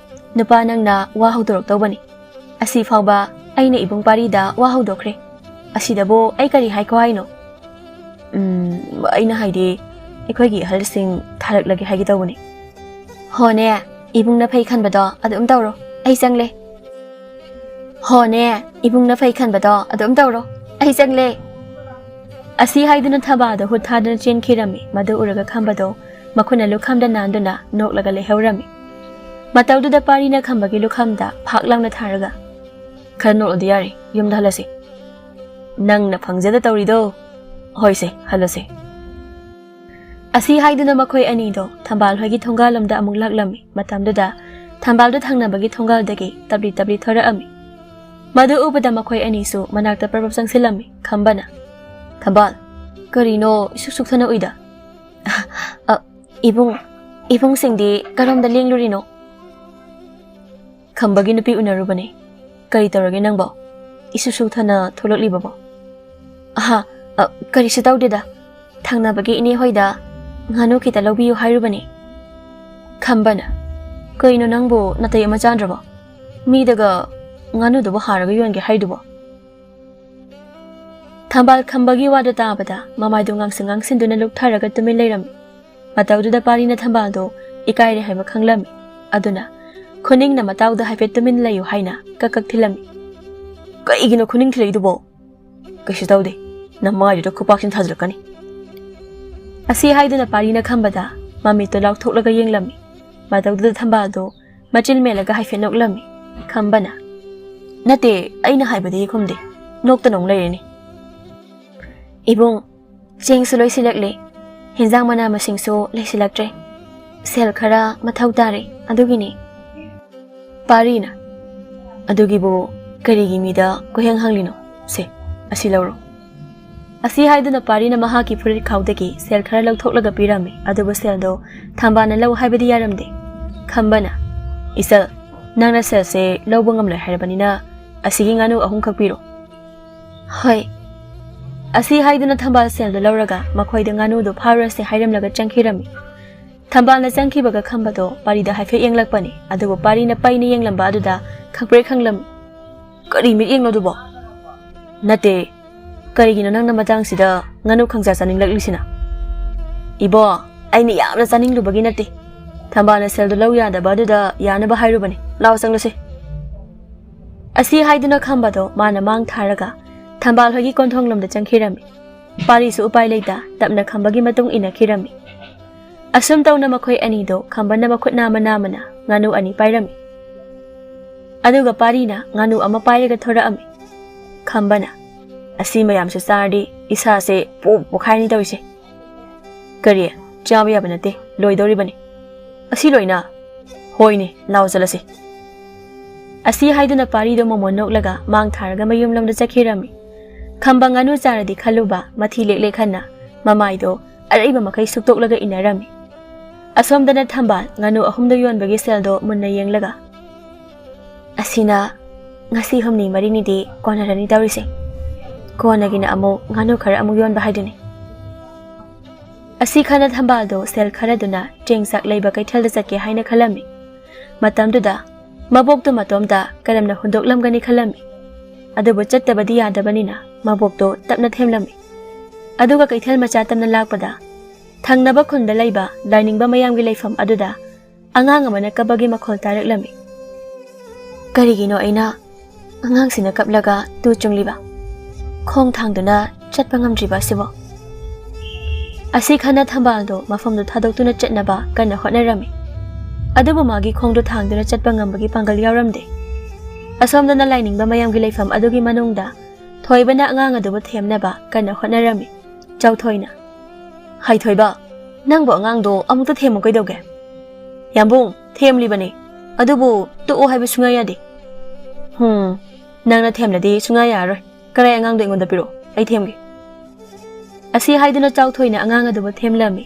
ꯅꯨꯄꯥ ꯅꯪꯅ ꯋꯥ ꯍꯧꯗꯣꯔꯛꯇꯧꯕꯅꯤ꯫ ꯑꯁꯤ ꯐꯥꯎꯕ ꯑꯩꯅ ꯏꯕꯨꯡ ꯄꯥꯔꯤꯗ ꯋꯥ ꯍꯧꯗꯣꯛꯈ꯭ꯔꯦ꯫ ꯑꯁꯤꯗꯕꯨ ꯑꯩ ꯀꯔꯤ ꯍꯥꯏꯈꯣ ꯍꯥꯏꯅꯣ?" "ꯎꯝ, ꯑꯩꯅ ꯍꯥꯏꯗꯤ ꯑꯩꯈꯣꯏꯒꯤ ꯑꯍꯜꯁꯤꯡ ꯊꯥꯔꯛꯂꯒꯦ ꯍꯥꯏꯒꯦ ꯇꯧꯕꯅꯤ꯫" "ꯍꯣꯅꯦ, ꯏꯕꯨꯡꯅ ꯐꯩ ꯈꯟꯕꯗꯣ ꯑꯗꯨꯝ ꯇꯧꯔꯣ꯫ ꯑꯩ ꯆꯪꯂꯦ꯫" "ꯍꯣꯅꯦ, ꯏꯕꯨꯡꯅ ꯐꯩ ꯈꯟꯕꯗꯣ ꯑꯗꯨꯝ ꯇꯧꯔꯣ꯫ ꯑꯩ ꯆꯪꯂꯦ꯫" ꯑꯁꯤ ꯍꯥꯏꯗꯨꯅ ꯊꯕꯥꯗꯣ ꯍꯨꯠ ꯊꯥꯗꯨꯅ ꯆꯦꯟꯈꯤꯔꯝꯃꯤ꯫ ꯃꯗꯨ ꯎꯔꯒ ꯈꯝꯕꯗꯣ ꯃꯈꯨꯠꯅ ꯂꯨꯈꯝꯗ ꯅꯥꯟꯗꯨꯅ ꯅꯣꯛꯂꯒ ꯂꯩꯍꯧꯔꯝꯃꯤ꯫ ꯃꯇꯧꯗꯨꯗ ꯄꯥꯔꯤꯅ ꯈꯝꯕꯒꯤ ꯂꯨꯈꯝꯗ ꯐꯥꯛ ꯂꯥꯎꯅ ꯊꯥꯔꯒ, "ꯈꯔ ꯅꯣꯛꯂꯗꯤ ꯌꯥꯔꯦ, ꯌꯨꯝꯗ ꯍꯜꯂꯁꯤ꯫" "ꯅꯪꯅ ꯐꯪꯖꯗ ꯇꯧꯔꯤꯗꯣ꯫ ꯍꯣꯏꯁꯦ, ꯍꯜꯂꯁꯦ꯫" ꯑꯁꯤ ꯍꯥꯏꯗꯨꯅ ꯃꯈꯣꯏ ꯑꯅꯤꯗꯣ ꯊꯝꯕꯥꯜ ꯍꯣꯏꯒꯤ ꯊꯣꯡꯒꯥꯜꯂꯣꯝꯗ ꯑꯃꯨꯛ ꯂꯥꯛꯂꯝꯃꯤ꯫ ꯃꯇꯝꯗꯨꯗ ꯊꯝꯕꯥꯜꯗꯨ ꯊꯪꯅꯕꯒꯤ ꯊꯣꯡꯒꯥꯜꯗꯒꯤ ꯇꯞꯂꯤ ꯇꯞꯂꯤ ꯊꯣꯔꯛꯑꯝꯃꯤ꯫ ꯃꯗꯨ ꯎꯕꯗ ꯃꯈꯣꯏ ꯑꯅꯤꯁꯨ ꯃꯅꯥꯛꯇ ꯄ꯭ꯔꯞ ꯄ꯭ꯔꯞ ꯆꯪꯁꯤꯜꯂꯝꯃꯤ꯫ ꯈꯝꯕꯅ, "ꯊꯝꯕꯥꯜ, ꯀꯔꯤꯅꯣ ꯏꯁꯨꯛ ꯁꯨꯛꯊꯅ ꯎꯏꯗ?" "ꯑ, ꯏꯕꯨꯡ, ꯏꯕꯨꯡꯁꯤꯡꯗꯤ ꯀꯔꯣꯝꯗ ꯂꯦꯡꯂꯨꯔꯤꯅꯣ?" "ꯈꯝꯕꯒꯤ ꯅꯨꯄꯤ ꯎꯅꯔꯨꯕꯅꯤ꯫ ꯀꯔꯤ ꯇꯧꯔꯒꯦ ꯅꯪꯕꯣ? ꯏꯁꯨ ꯁꯨꯊꯅ ꯊꯣꯛꯂꯛꯂꯤꯕꯕꯣ?" "ꯑꯍꯥ, ꯑ, ꯀꯔꯤꯁꯨ ꯇꯧꯗꯦꯗ꯫ ꯊꯪꯅꯕꯒꯤ ꯏꯅꯦ ꯍꯣꯏꯗ ꯉꯥꯅꯨ ꯈꯤꯇ ꯂꯧꯕꯤꯌꯨ ꯍꯥꯏꯔꯨꯕꯅꯤ꯫" ꯈꯝꯕꯅ, "ꯀꯩꯅꯣ ꯅꯪꯕꯨ ꯅꯥꯇꯩ ꯑꯃ ꯆꯥꯗ꯭ꯔꯕꯣ? ꯃꯤꯗꯒ ꯉꯥꯅꯨꯗꯨꯕꯨ ꯍꯥꯔꯒ ꯌꯣꯟꯒꯦ ꯍꯥꯏꯗꯨꯕꯣ?" ꯊꯝꯕꯥꯜ ꯈꯝꯕꯒꯤ ꯋꯥꯗꯨ ꯇꯥꯕꯗ ꯃꯃꯥꯏꯗꯨ ꯉꯥꯡꯁꯪ ꯉꯥꯡꯁꯤꯟꯗꯨꯅ ꯂꯨꯞꯊꯔꯒ ꯇꯨꯃꯤꯟ ꯂꯩꯔꯝꯃꯤ꯫ ꯃꯇꯧꯗꯨꯗ ꯄꯥꯔꯤꯅ ꯊꯝꯕꯥꯜꯗꯣ ꯏꯀꯥꯏꯔꯦ ꯍꯥꯏꯕ ꯈꯪꯂꯝꯃꯤ꯫ ꯑꯗꯨꯅ ꯈꯨꯅꯤꯡꯅ ꯃꯇꯥꯎꯗ ꯍꯥꯏꯐꯦꯠ ꯇꯨꯃꯤꯟ ꯂꯩꯌꯨ ꯍꯥꯏꯅ ꯀꯛ ꯀꯛ ꯊꯤꯜꯂꯝꯃꯤ꯫ "ꯀꯩꯒꯤꯅꯣ ꯈꯨꯅꯤꯡ ꯊꯤꯜꯂꯛꯏꯗꯨꯕꯣ?" "ꯀꯩꯁꯨ ꯇꯧꯗꯦ, ꯅꯃꯥꯏꯗꯨꯗ ꯈꯨꯄꯥꯛꯁꯤꯅ ꯊꯥꯖꯤꯜꯂꯛꯀꯅꯤ꯫" ꯑꯁꯤ ꯍꯥꯏꯗꯨꯅ ꯄꯥꯔꯤꯅ ꯈꯝꯕꯗ ꯃꯃꯤꯠꯇꯣ ꯂꯥꯎꯊꯣꯛꯂꯒ ꯌꯦꯡꯂꯝꯃꯤ꯫ ꯃꯇꯧꯗꯨꯗ ꯊꯝꯕꯥꯜꯗꯣ ꯃꯆꯤꯟ ꯃꯦꯜꯂꯒ ꯍꯥꯏꯐꯦꯠ ꯅꯣꯛꯂꯝꯃꯤ꯫ ꯈꯝꯕꯅ, "ꯅꯠꯇꯦ, ꯑꯩꯅ ꯍꯥꯏꯕꯗꯤ ꯈꯨꯝꯗꯦ, ꯅꯣꯛꯇꯅ ꯑꯃꯨꯛ ꯂꯩꯔꯦꯅꯦ꯫" "ꯏꯕꯨꯡ, ꯆꯦꯡꯁꯨ ꯂꯣꯏꯁꯤꯜꯂꯛꯂꯦ, ꯍꯦꯟꯖꯥꯡ ꯃꯅꯥ ꯃꯁꯤꯡꯁꯨ ꯂꯩꯁꯤꯜꯂꯛꯇ꯭ꯔꯦ, ꯁꯦꯜ ꯈꯔ ꯃꯊꯧ ꯇꯥꯔꯦ, ꯑꯗꯨꯒꯤꯅꯤ꯫" ꯄꯥꯔꯤꯅ, "ꯑꯗꯨꯒꯤꯕꯨ ꯀꯔꯤꯒꯤ ꯃꯤꯗ ꯀꯣꯏꯍꯪ ꯍꯪꯂꯤꯅꯣ? ꯁꯦ, ꯑꯁꯤ ꯂꯧꯔꯣ꯫" ꯑꯁꯤ ꯍꯥꯏꯗꯨꯅ ꯄꯥꯔꯤꯅ ꯃꯍꯥꯛꯀꯤ ꯐꯨꯔꯤꯠ ꯈꯥꯎꯗꯒꯤ ꯁꯦꯜ ꯈꯔ ꯂꯧꯊꯣꯛꯂꯒ ꯄꯤꯔꯝꯃꯤ, ꯑꯗꯨꯕꯨ ꯁꯦꯜꯗꯣ ꯊꯝꯕꯥꯜꯅ ꯂꯧ ꯍꯥꯏꯕꯗꯤ ꯌꯥꯔꯝꯗꯦ꯫ ꯈꯝꯕꯅ, "ꯏꯆꯜ, ꯅꯪꯅ ꯁꯦꯜꯁꯦ ꯂꯧꯕ ꯉꯝꯂꯣꯏ ꯍꯥꯏꯔꯕꯅꯤꯅ ꯑꯁꯤꯒꯤ ꯉꯥꯅꯨ ꯑꯍꯨꯝꯈꯛ ꯄꯤꯔꯣ꯫" "ꯍꯣꯏ꯫" ꯑꯁꯤ ꯍꯥꯏꯗꯨꯅ ꯊꯝꯕꯥꯜ ꯁꯦꯜꯗꯨ ꯂꯧꯔꯒ ꯃꯈꯣꯏꯗ ꯉꯥꯅꯨꯗꯨ ꯐꯥꯔꯨꯔꯁꯦ ꯍꯥꯏꯔꯝꯂꯒ ꯆꯪꯈꯤꯔꯝꯃꯤ꯫ ꯊꯝꯕꯥꯜꯅ ꯆꯪꯈꯤꯕꯒ ꯈꯝꯕꯗꯣ ꯄꯥꯔꯤꯗ ꯍꯥꯏꯐꯦꯠ ꯌꯦꯡꯂꯛꯄꯅꯤ, ꯑꯗꯨꯕꯨ ꯄꯥꯔꯤꯅ ꯄꯩꯅ ꯌꯦꯡꯂꯝꯕ ꯑꯗꯨꯗ ꯈꯪꯄ꯭ꯔꯦꯛ ꯈꯪꯂꯝꯃꯤ꯫ "ꯀꯔꯤ ꯃꯤꯠꯌꯦꯡꯅꯣ ꯑꯗꯨꯕꯣ?" "ꯅꯠꯇꯦ, ꯀꯔꯤꯒꯤꯅꯣ ꯅꯪꯅ ꯃꯇꯥꯡꯁꯤꯗ ꯉꯥꯅꯨ ꯈꯪꯖꯥ ꯆꯥꯅꯤꯡꯂꯛꯂꯤꯁꯤꯅ?" "ꯏꯕꯣ, ꯑꯩꯅ ꯌꯥꯝꯅ ꯆꯥꯅꯤꯡꯂꯨꯕꯒꯤ ꯅꯠꯇꯦ, ꯊꯝꯕꯥꯜꯅ ꯁꯦꯜꯗꯨ ꯂꯧ ꯌꯥꯗꯕ ꯑꯗꯨꯗ ꯌꯥꯅꯕ ꯍꯥꯏꯔꯨꯕꯅꯤ꯫ ꯂꯥꯎ ꯆꯪꯂꯁꯤ꯫" ꯑꯁꯤ ꯍꯥꯏꯗꯨꯅ ꯈꯝꯕꯗꯣ ꯃꯥꯅ ꯃꯥꯡ ꯊꯥꯔꯒ ꯊꯝꯕꯥꯜ ꯍꯣꯏꯒꯤ ꯀꯣꯟꯊꯣꯡꯂꯣꯝꯗ ꯆꯪꯈꯤꯔꯝꯃꯤ꯫ ꯄꯥꯔꯤꯁꯨ ꯎꯄꯥꯏ ꯂꯩꯇ ꯇꯞꯅ ꯈꯝꯕꯒꯤ ꯃꯇꯨꯡ ꯏꯟꯅꯈꯤꯔꯝꯃꯤ꯫ ꯑꯁꯨꯝ ꯇꯧꯅ ꯃꯈꯣꯏ ꯑꯅꯤꯗꯣ ꯈꯝꯕꯅ ꯃꯈꯨꯠ ꯅꯥꯝꯃ ꯅꯥꯝꯃꯅ ꯉꯥꯅꯨ ꯑꯅꯤ ꯄꯥꯏꯔꯝꯃꯤ꯫ ꯑꯗꯨꯒ ꯄꯥꯔꯤꯅ ꯉꯥꯅꯨ ꯑꯃ ꯄꯥꯏꯔꯒ ꯊꯣꯔꯛꯑꯝꯃꯤ꯫ ꯈꯝꯕꯅ, "ꯑꯁꯤ ꯃꯌꯥꯝꯁꯦ ꯆꯥꯔꯗꯤ ꯏꯁꯥꯁꯦ ꯄꯣꯞ ꯄꯣꯈꯥꯏꯔꯅꯤ ꯇꯧꯔꯤꯁꯦ꯫" "ꯀꯔꯤ? ꯆꯥꯕ ꯌꯥꯕ ꯅꯠꯇꯦ, ꯂꯣꯏꯗꯧꯔꯤꯕꯅꯤ꯫" "ꯑꯁꯤ ꯂꯣꯏꯅ?" "ꯍꯣꯏꯅꯦ, ꯂꯥꯎ ꯆꯠꯂꯁꯤ꯫" ꯑꯁꯤ ꯍꯥꯏꯗꯨꯅ ꯄꯥꯔꯤꯗꯣ ꯃꯃꯣꯟ ꯅꯣꯛꯂꯒ ꯃꯥꯡ ꯊꯥꯔꯒ ꯃꯌꯨꯝꯂꯣꯝꯗ ꯆꯠꯈꯤꯔꯝꯃꯤ꯫ ꯈꯝꯕ ꯉꯥꯅꯨ ꯆꯥꯔꯗꯤ ꯈꯜꯂꯨꯕ ꯃꯊꯤ ꯂꯦꯛ ꯂꯦꯛ ꯍꯟꯅ ꯃꯃꯥꯏꯗꯣ ꯑꯔꯩꯕ ꯃꯈꯩ ꯁꯨꯛꯇꯣꯛꯂꯒ ꯏꯟꯅꯔꯝꯃꯤ꯫ ꯑꯁꯣꯝꯗꯅ ꯊꯝꯕꯥꯜ ꯉꯥꯅꯨ ꯑꯍꯨꯝꯗꯣ ꯌꯣꯟꯕꯒꯤ ꯁꯦꯜꯗꯣ ꯃꯨꯟꯅ ꯌꯦꯡꯂꯒ, "ꯑꯁꯤꯅ ꯉꯁꯤ ꯍꯨꯝꯅꯤ ꯃꯔꯤꯅꯤꯗꯤ ꯀꯣꯟꯅꯔꯅꯤ ꯇꯧꯔꯤꯁꯦ꯫ ꯀꯣꯟꯅꯒꯤꯅ ꯑꯃꯨꯛ ꯉꯥꯅꯨ ꯈꯔ ꯑꯃꯨꯛ ꯌꯣꯟꯕ ꯍꯥꯏꯗꯨꯅꯤ꯫" ꯑꯁꯤ ꯈꯟꯅ ꯊꯝꯕꯥꯜꯗꯣ ꯁꯦꯜ ꯈꯔꯗꯨꯅ ꯆꯦꯡ ꯆꯥꯛ ꯂꯩꯕ ꯀꯩꯊꯦꯜꯗ ꯆꯠꯀꯦ ꯍꯥꯏꯅ ꯈꯜꯂꯝꯃꯤ꯫ ꯃꯇꯝꯗꯨꯗ ꯃꯕꯣꯛꯇꯨ ꯃꯇꯣꯝꯇ ꯀꯔꯝꯅ ꯍꯨꯟꯗꯣꯛꯂꯝꯒꯅꯤ ꯈꯜꯂꯝꯃꯤ꯫ ꯑꯗꯨꯕꯨ ꯆꯠꯇꯕꯗꯤ ꯌꯥꯗꯕꯅꯤꯅ ꯃꯕꯣꯛꯇꯣ ꯇꯞꯅ ꯊꯦꯝꯂꯝꯃꯤ꯫ ꯑꯗꯨꯒ ꯀꯩꯊꯦꯜ ꯃꯆꯥ ꯇꯞꯅ ꯂꯥꯛꯄꯗ ꯊꯪꯅꯕ ꯈꯨꯟꯗ ꯂꯩꯕ ꯂꯥꯏꯅꯤꯡꯕ ꯃꯌꯥꯝꯒꯤ ꯂꯩꯐꯝ ꯑꯗꯨꯗ ꯑꯉꯥꯡ ꯑꯃꯅ ꯀꯞꯄꯒꯤ ꯃꯈꯣꯜ ꯇꯥꯔꯛꯂꯝꯃꯤ꯫ ꯀꯔꯤꯒꯤꯅꯣ ꯑꯩꯅ ꯑꯉꯥꯡꯁꯤꯅ ꯀꯞꯂꯒ ꯇꯨ ꯆꯨꯡꯂꯤꯕ, ꯈꯣꯡ ꯊꯥꯡꯗꯨꯅ ꯆꯠꯄ ꯉꯝꯗ꯭ꯔꯤꯕ ꯑꯁꯤꯕꯣ? ꯑꯁꯤ ꯈꯟꯅ ꯊꯝꯕꯥꯜꯗꯣ ꯃꯐꯝꯗꯨ ꯊꯥꯗꯣꯛꯇꯨꯅ ꯆꯠꯅꯕ ꯀꯟꯅ ꯍꯣꯠꯅꯔꯝꯃꯤ꯫ ꯑꯗꯨꯕꯨ ꯃꯥꯒꯤ ꯈꯣꯡꯗꯨ ꯊꯥꯡꯗꯨꯅ ꯆꯠꯄ ꯉꯝꯕꯒꯤ ꯄꯥꯡꯒꯜ ꯌꯥꯎꯔꯝꯗꯦ꯫ ꯑꯁꯣꯝꯗꯅ ꯂꯥꯏꯅꯤꯡꯕ ꯃꯌꯥꯝꯒꯤ ꯂꯩꯐꯝ ꯑꯗꯨꯒꯤ ꯃꯅꯨꯡꯗ ꯊꯣꯏꯕꯅ ꯑꯉꯥꯡ ꯑꯗꯨꯕꯨ ꯊꯦꯝꯅꯕ ꯀꯟꯅ ꯍꯣꯠꯅꯔꯝꯃꯤ꯫ ꯆꯥꯎꯊꯣꯏꯅ, "ꯍꯥꯏ ꯊꯣꯏꯕ, ꯅꯪꯕꯨ ꯑꯉꯥꯡꯗꯣ ꯑꯃꯨꯛꯇ ꯊꯦꯝꯃꯨ ꯀꯩꯗꯧꯒꯦ?" "ꯌꯥꯝꯕꯨꯡ, ꯊꯦꯝꯂꯤꯕꯅꯤ, ꯑꯗꯨꯕꯨ ꯇꯣꯛꯑꯣ ꯍꯥꯏꯕ ꯁꯨꯡꯌꯥ ꯌꯥꯗꯦ꯫" "ꯍꯨꯝ, ꯅꯪꯅ ꯊꯦꯝꯂꯗꯤ ꯁꯨꯡꯌꯥ ꯌꯥꯔꯔꯣꯏ꯫ ꯀꯔꯥꯏ ꯑꯉꯥꯡꯗꯣ ꯑꯩꯉꯣꯟꯗ ꯄꯤꯔꯛꯑꯣ, ꯑꯩ ꯊꯦꯝꯒꯦ꯫" ꯑꯁꯤ ꯍꯥꯏꯗꯨꯅ ꯆꯥꯎꯊꯣꯏꯅ ꯑꯉꯥꯡ ꯑꯗꯨꯕꯨ ꯊꯦꯝꯂꯝꯃꯤ꯫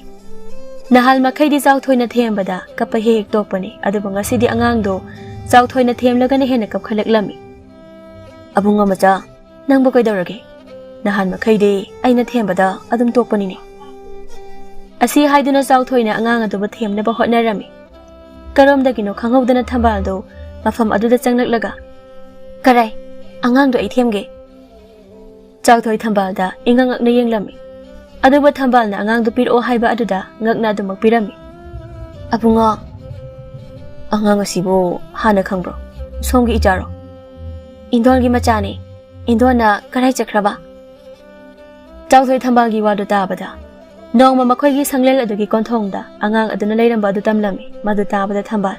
ꯅꯍꯥꯟ ꯃꯈꯩꯗꯤ ꯆꯥꯎꯊꯣꯏꯅ ꯊꯦꯝꯕꯗ ꯀꯞꯄ ꯍꯦꯛ ꯍꯦꯛ ꯇꯣꯛꯄꯅꯤ, ꯑꯗꯨꯕꯨ ꯉꯁꯤꯗꯤ ꯑꯉꯥꯡꯗꯣ ꯆꯥꯎꯊꯣꯏꯅ ꯊꯦꯝꯂꯒꯅ ꯍꯦꯟꯅ ꯀꯞꯈꯠꯂꯛꯂꯝꯃꯤ꯫ "ꯑꯕꯨꯡꯉꯣ ꯃꯆꯥ, ꯅꯪꯕꯨ ꯀꯩꯗꯧꯔꯒꯦ? ꯅꯍꯥꯟ ꯃꯈꯩꯗꯤ ꯑꯩꯅ ꯊꯦꯝꯕꯗ ꯑꯗꯨꯝ ꯇꯣꯛꯄꯅꯤꯅꯦ꯫" ꯑꯁꯤ ꯍꯥꯏꯗꯨꯅ ꯆꯥꯎꯊꯣꯏꯅ ꯑꯉꯥꯡ ꯑꯗꯨꯕꯨ ꯊꯦꯝꯅꯕ ꯍꯣꯠꯅꯔꯝꯃꯤ꯫ ꯀꯔꯣꯝꯗꯒꯤꯅꯣ ꯈꯪꯍꯧꯗꯅ ꯊꯝꯕꯥꯜꯗꯣ ꯃꯐꯝ ꯑꯗꯨꯗ ꯆꯪꯂꯛꯂꯒ, "ꯀꯔꯥꯏ? ꯑꯉꯥꯡꯗꯣ ꯑꯩ ꯊꯦꯝꯒꯦ꯫" ꯆꯥꯎꯊꯣꯏ ꯊꯝꯕꯥꯜꯗ ꯏꯉꯛ ꯉꯛꯅ ꯌꯦꯡꯂꯝꯃꯤ꯫ ꯑꯗꯨꯕꯨ ꯊꯝꯕꯥꯜꯅ ꯑꯉꯥꯡꯗꯨ ꯄꯤꯔꯛꯑꯣ ꯍꯥꯏꯕ ꯑꯗꯨꯗ ꯉꯛꯅ ꯑꯗꯨꯃꯛ ꯄꯤꯔꯝꯃꯤ꯫ "ꯑꯕꯨꯡꯉꯣ, ꯑꯉꯥꯡ ꯑꯁꯤꯕꯨ ꯍꯥꯟꯅ ꯈꯪꯕ꯭ꯔꯣ? ꯁꯣꯝꯒꯤ ꯏꯆꯥꯔꯣ?" "ꯏꯟꯗꯣꯟꯒꯤ ꯃꯆꯥꯅꯤ꯫ ꯏꯟꯗꯣꯟꯅ ꯀꯔꯥꯏ ꯆꯠꯈ꯭ꯔꯕ?" ꯆꯥꯎꯊꯣꯏ ꯊꯝꯕꯥꯜꯒꯤ ꯋꯥꯗꯨ ꯇꯥꯕꯗ ꯅꯣꯡꯃ ꯃꯈꯣꯏꯒꯤ ꯁꯪꯂꯦꯟ ꯑꯗꯨꯒꯤ ꯀꯣꯟꯊꯣꯡꯗ ꯑꯉꯥꯡ ꯑꯗꯨꯅ ꯂꯩꯔꯝꯕ ꯑꯗꯨ ꯇꯝꯂꯝꯃꯤ꯫ ꯃꯗꯨ ꯇꯥꯕꯗ ꯊꯝꯕꯥꯜ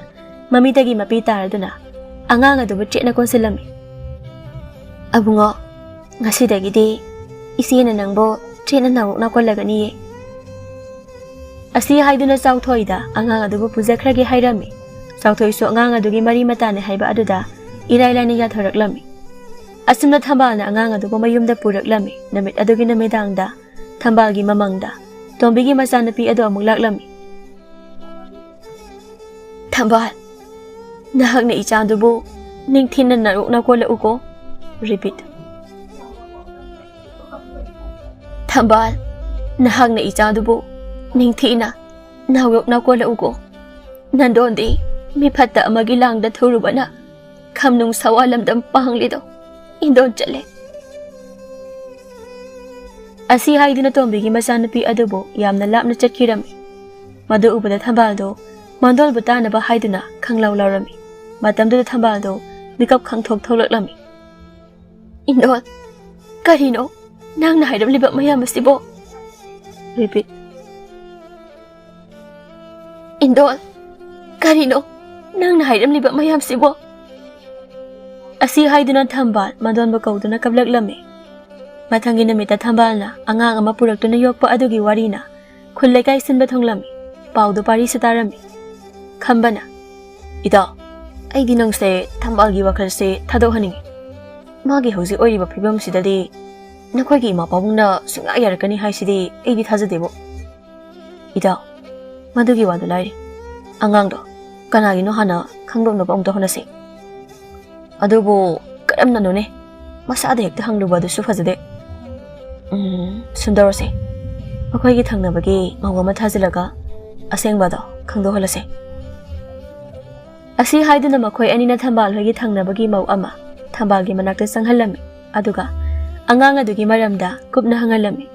ꯃꯃꯤꯠꯇꯒꯤ ꯃꯄꯤ ꯇꯥꯔꯗꯨꯅ ꯑꯉꯥꯡ ꯑꯗꯨꯕꯨ ꯆꯦꯠꯅ ꯀꯣꯟꯁꯤꯜꯂꯝꯃꯤ꯫ "ꯑꯕꯨꯡꯉꯣ, ꯉꯁꯤꯗꯒꯤꯗꯤ ꯏꯆꯦꯅ ꯅꯪꯕꯨ ꯆꯦꯠꯅ ꯅꯥꯎꯔꯣꯛ ꯅꯥꯎꯀꯣꯜꯂꯒꯅꯤꯌꯦ꯫" ꯑꯁꯤ ꯍꯥꯏꯗꯨꯅ ꯆꯥꯎꯊꯣꯏꯗ ꯑꯉꯥꯡ ꯑꯗꯨꯕꯨ ꯄꯨꯖꯈ꯭ꯔꯒꯦ ꯍꯥꯏꯔꯝꯃꯤ꯫ ꯆꯥꯎꯊꯣꯏꯁꯨ ꯑꯉꯥꯡ ꯑꯗꯨꯒꯤ ꯃꯔꯤ ꯃꯇꯥꯅꯤ ꯍꯥꯏꯕ ꯑꯗꯨꯗ ꯏꯔꯥꯏ ꯂꯥꯏꯅ ꯌꯥꯊꯣꯔꯛꯂꯝꯃꯤ꯫ ꯑꯁꯨꯝꯅ ꯊꯝꯕꯥꯜꯅ ꯑꯉꯥꯡ ꯑꯗꯨꯕꯨ ꯃꯌꯨꯝꯗ ꯄꯨꯔꯛꯂꯝꯃꯤ꯫ ꯅꯨꯃꯤꯠ ꯑꯗꯨꯒꯤ ꯅꯨꯃꯤꯗꯥꯡꯗ ꯊꯝꯕꯥꯜꯒꯤ ꯃꯃꯪꯗ ꯇꯣꯝꯕꯤꯒꯤ ꯃꯆꯥꯅꯨꯄꯤ ꯑꯗꯨ ꯑꯃꯨꯛ ꯂꯥꯛꯂꯝꯃꯤ꯫ "ꯊꯝꯕꯥꯜ, ꯅꯍꯥꯛꯅ ꯏꯆꯥꯗꯨꯕꯨ ꯅꯤꯡꯊꯤꯅ ꯅꯥꯔꯣꯛ ꯅꯥꯀꯣꯜꯂꯛꯎꯀꯣ꯫" Repeat. "ꯊꯝꯕꯥꯜ, ꯅꯍꯥꯛꯅ ꯏꯆꯥꯗꯨꯕꯨ ꯅꯤꯡꯊꯤꯅ ꯅꯥꯔꯣꯛ ꯅꯥꯀꯣꯜꯂꯛꯎꯀꯣ꯫ ꯅꯟꯗꯣꯟꯗꯤ ꯃꯤꯐꯠꯇ ꯑꯃꯒꯤ ꯂꯥꯡꯗ ꯊꯨꯔꯨꯕꯅ ꯈꯝꯅꯨꯡ ꯁꯋꯥ ꯂꯝꯗꯝ ꯄꯥꯡꯂꯤꯗꯣ꯫ ꯏꯟꯗꯣꯟ ꯆꯠꯂꯦ꯫ ꯑꯁꯤ ꯍꯥꯏꯗꯨꯅ ꯇꯣꯝꯕꯤꯒꯤ ꯃꯆꯥꯅꯨꯄꯤ ꯑꯗꯨꯕꯨ ꯌꯥꯝꯅ ꯂꯥꯞꯅ ꯆꯠꯈꯤꯔꯝꯃꯤ꯫ ꯃꯗꯨ ꯎꯕꯗ ꯊꯝꯕꯥꯜꯗꯣ ꯃꯥꯡꯗꯣꯟꯕꯨ ꯇꯥꯅꯕ ꯍꯥꯏꯗꯨꯅ ꯈꯪꯂꯥꯎ ꯂꯥꯎꯔꯝꯃꯤ꯫ ꯃꯇꯝꯗꯨꯗ ꯊꯝꯕꯥꯜꯗꯣ ꯃꯤꯀꯞ ꯈꯪꯊꯣꯛ ꯊꯣꯛꯂꯛꯂꯝꯃꯤ꯫ "ꯏꯟꯗꯣꯟ, ꯀꯔꯤꯅꯣ ꯅꯪꯅ ꯍꯥꯏꯔꯝꯂꯤꯕ ꯃꯌꯥꯝ ꯑꯁꯤꯕꯣ?" Repeat. "ꯏꯟꯗꯣꯟ, ꯀꯔꯤꯅꯣ ꯅꯪꯅ ꯍꯥꯏꯔꯝꯂꯤꯕ ꯃꯌꯥꯝꯁꯤꯕꯣ?" ꯑꯁꯤ ꯍꯥꯏꯗꯨꯅ ꯊꯝꯕꯥꯜ ꯃꯥꯡꯗꯣꯟꯕꯨ ꯀꯧꯗꯨꯅ ꯀꯞꯂꯛꯂꯝꯃꯤ꯫ ꯃꯊꯪꯒꯤ ꯅꯨꯃꯤꯠꯇ ꯊꯝꯕꯥꯜꯅ ꯑꯉꯥꯡ ꯑꯃ ꯄꯨꯔꯛꯇꯨꯅ ꯌꯣꯛꯄ ꯑꯗꯨꯒꯤ ꯋꯥꯔꯤꯅ ꯈꯨꯜ ꯂꯩꯀꯥꯏ ꯁꯤꯟꯕ ꯊꯨꯡꯂꯝꯃꯤ꯫ ꯄꯥꯎꯗꯨ ꯄꯥꯔꯤꯁꯨ ꯇꯥꯔꯝꯃꯤ꯫ ꯈꯝꯕꯅ, "ꯏꯇꯥꯎ, ꯑꯩꯗꯤ ꯅꯪꯁꯦ ꯊꯝꯕꯥꯜꯒꯤ ꯋꯥꯈꯜꯁꯦ ꯊꯥꯗꯣꯛꯍꯟꯅꯤꯡꯉꯤ꯫ ꯃꯥꯒꯤ ꯍꯧꯖꯤꯛ ꯑꯣꯏꯔꯤꯕ ꯐꯤꯕꯝꯁꯤꯗꯗꯤ ꯅꯈꯣꯏꯒꯤ ꯏꯃꯥ ꯄꯥꯕꯨꯡꯅ ꯁꯨꯡꯌꯥ ꯌꯥꯔꯛꯀꯅꯤ ꯍꯥꯏꯁꯤꯗꯤ ꯑꯩꯗꯤ ꯊꯥꯖꯗꯦꯕꯣ꯫ ꯏꯇꯥꯎ, ꯃꯗꯨꯒꯤ ꯋꯥꯗꯨ ꯂꯥꯏꯔꯤ꯫ ꯑꯉꯥꯡꯗꯣ ꯀꯅꯥꯒꯤꯅꯣ ꯍꯥꯟꯅ ꯈꯪꯗꯣꯛꯅꯕ ꯑꯃꯨꯛꯇ ꯍꯣꯠꯅꯁꯤ꯫ ꯑꯗꯨꯕꯨ ꯀꯔꯝꯅꯅꯣꯅꯦ? ꯃꯁꯥꯗ ꯍꯦꯛꯇ ꯍꯪꯂꯨꯕ ꯑꯗꯨꯁꯨ ꯐꯖꯗꯦ꯫ ꯎꯝ, ꯁꯨꯝ ꯇꯧꯔꯁꯦ꯫ ꯃꯈꯣꯏꯒꯤ ꯊꯪꯅꯕꯒꯤ ꯃꯧ ꯑꯃ ꯊꯥꯖꯤꯜꯂꯒ ꯑꯁꯦꯡꯕꯗꯣ ꯈꯪꯗꯣꯛꯍꯜꯂꯁꯦ꯫" ꯑꯁꯤ ꯍꯥꯏꯗꯨꯅ ꯃꯈꯣꯏ ꯑꯅꯤꯅ ꯊꯝꯕꯥꯜ ꯍꯣꯏꯒꯤ ꯊꯪꯅꯕꯒꯤ ꯃꯧ ꯑꯃ ꯊꯝꯕꯥꯜꯒꯤ ꯃꯅꯥꯛꯇ ꯆꯪꯍꯜꯂꯝꯃꯤ꯫ ꯑꯗꯨꯒ ꯑꯉꯥꯡ ꯑꯗꯨꯒꯤ ꯃꯔꯝꯗ ꯀꯨꯞꯅ ꯍꯪꯍꯜꯂꯝꯃꯤ꯫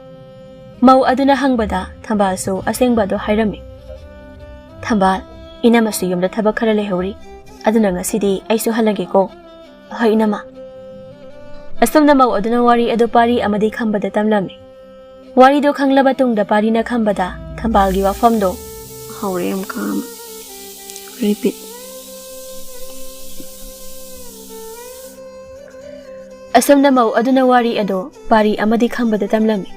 ꯃꯧ ꯑꯗꯨꯅ ꯍꯪꯕꯗ ꯊꯝꯕꯥꯜꯁꯨ ꯑꯁꯦꯡꯕ ꯑꯗꯨ ꯍꯥꯏꯔꯝꯃꯤ꯫ "ꯊꯝꯕꯥꯜ, ꯏꯅꯝꯃꯁꯨ ꯌꯨꯝꯗ ꯊꯕꯛ ꯈꯔ ꯂꯩꯍꯧꯔꯤ, ꯑꯗꯨꯅ ꯉꯁꯤꯗꯤ ꯑꯩꯁꯨ ꯍꯜꯂꯒꯦꯀꯣ꯫" "ꯍꯣꯏ, ꯏꯅꯝꯃ꯫" ꯑꯁꯨꯝꯅ ꯃꯧ ꯑꯗꯨꯅ ꯋꯥꯔꯤ ꯑꯗꯨ ꯄꯥꯔꯤ ꯑꯃꯗꯤ ꯈꯝꯕꯗ ꯇꯝꯂꯝꯃꯤ꯫ ꯋꯥꯔꯤꯗꯣ ꯈꯪꯂꯕ ꯇꯨꯡꯗ ꯄꯥꯔꯤꯅ ꯈꯝꯕꯗ ꯊꯝꯕꯥꯜꯒꯤ ꯋꯥꯐꯝꯗꯣ ꯍꯧꯔꯦ ꯑꯃꯨꯛꯀ꯫ Repeat. ꯑꯁꯨꯝꯅ ꯃꯧ ꯑꯗꯨꯅ ꯋꯥꯔꯤ ꯑꯗꯨ ꯄꯥꯔꯤ ꯑꯃꯗꯤ ꯈꯝꯕꯗ ꯇꯝꯂꯝꯃꯤ꯫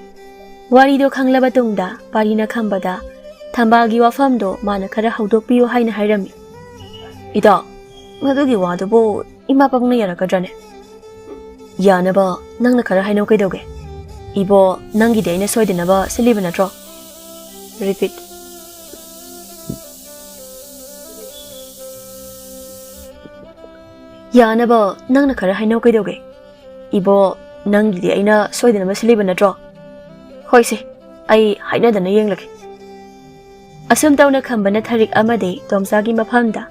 ꯋꯥꯔꯤꯗꯣ ꯈꯪꯂꯕ ꯇꯨꯡꯗ ꯄꯥꯔꯤꯅ ꯈꯝꯕꯗ ꯊꯝꯕꯥꯜꯒꯤ ꯋꯥꯐꯝꯗꯣ ꯃꯥꯅ ꯈꯔ ꯍꯧꯗꯣꯛꯄꯤꯌꯨ ꯍꯥꯏꯅ ꯍꯥꯏꯔꯝꯃꯤ꯫ "ꯏꯇꯥꯎ, ꯃꯗꯨꯒꯤ ꯋꯥꯗꯨꯕꯨ ꯏꯃꯥ ꯄꯥꯕꯨꯡꯅ ꯌꯥꯔꯛꯀꯗ꯭ꯔꯅꯦ?" "ꯌꯥꯅꯕ ꯅꯪꯅ ꯈꯔ ꯍꯥꯏꯅꯧ ꯀꯩꯗꯧꯒꯦ? ꯏꯕꯣ, ꯅꯪꯒꯤꯗꯤ ꯑꯩꯅ ꯁꯣꯏꯗꯅꯕ ꯁꯤꯜꯂꯤꯕ ꯅꯠꯇ꯭ꯔꯣ?" Repeat. "ꯌꯥꯅꯕ ꯅꯪꯅ ꯈꯔ ꯍꯥꯏꯅꯧ ꯀꯩꯗꯧꯒꯦ? ꯏꯕꯣ, ꯅꯪꯒꯤꯗꯤ ꯑꯩꯅ ꯁꯣꯏꯗꯅꯕ ꯁꯤꯜꯂꯤꯕ ꯅꯠꯇ꯭ꯔꯣ? ꯍꯣꯏꯁꯦ, ꯑꯩ ꯍꯥꯏꯅꯗꯅ ꯌꯦꯡꯂꯒꯦ꯫" ꯑꯁꯨꯝ ꯇꯧꯅ ꯈꯝꯕꯅ ꯊꯔꯤꯛ ꯑꯃꯗꯤ ꯇꯣꯝꯆꯥꯒꯤ ꯃꯐꯝꯗ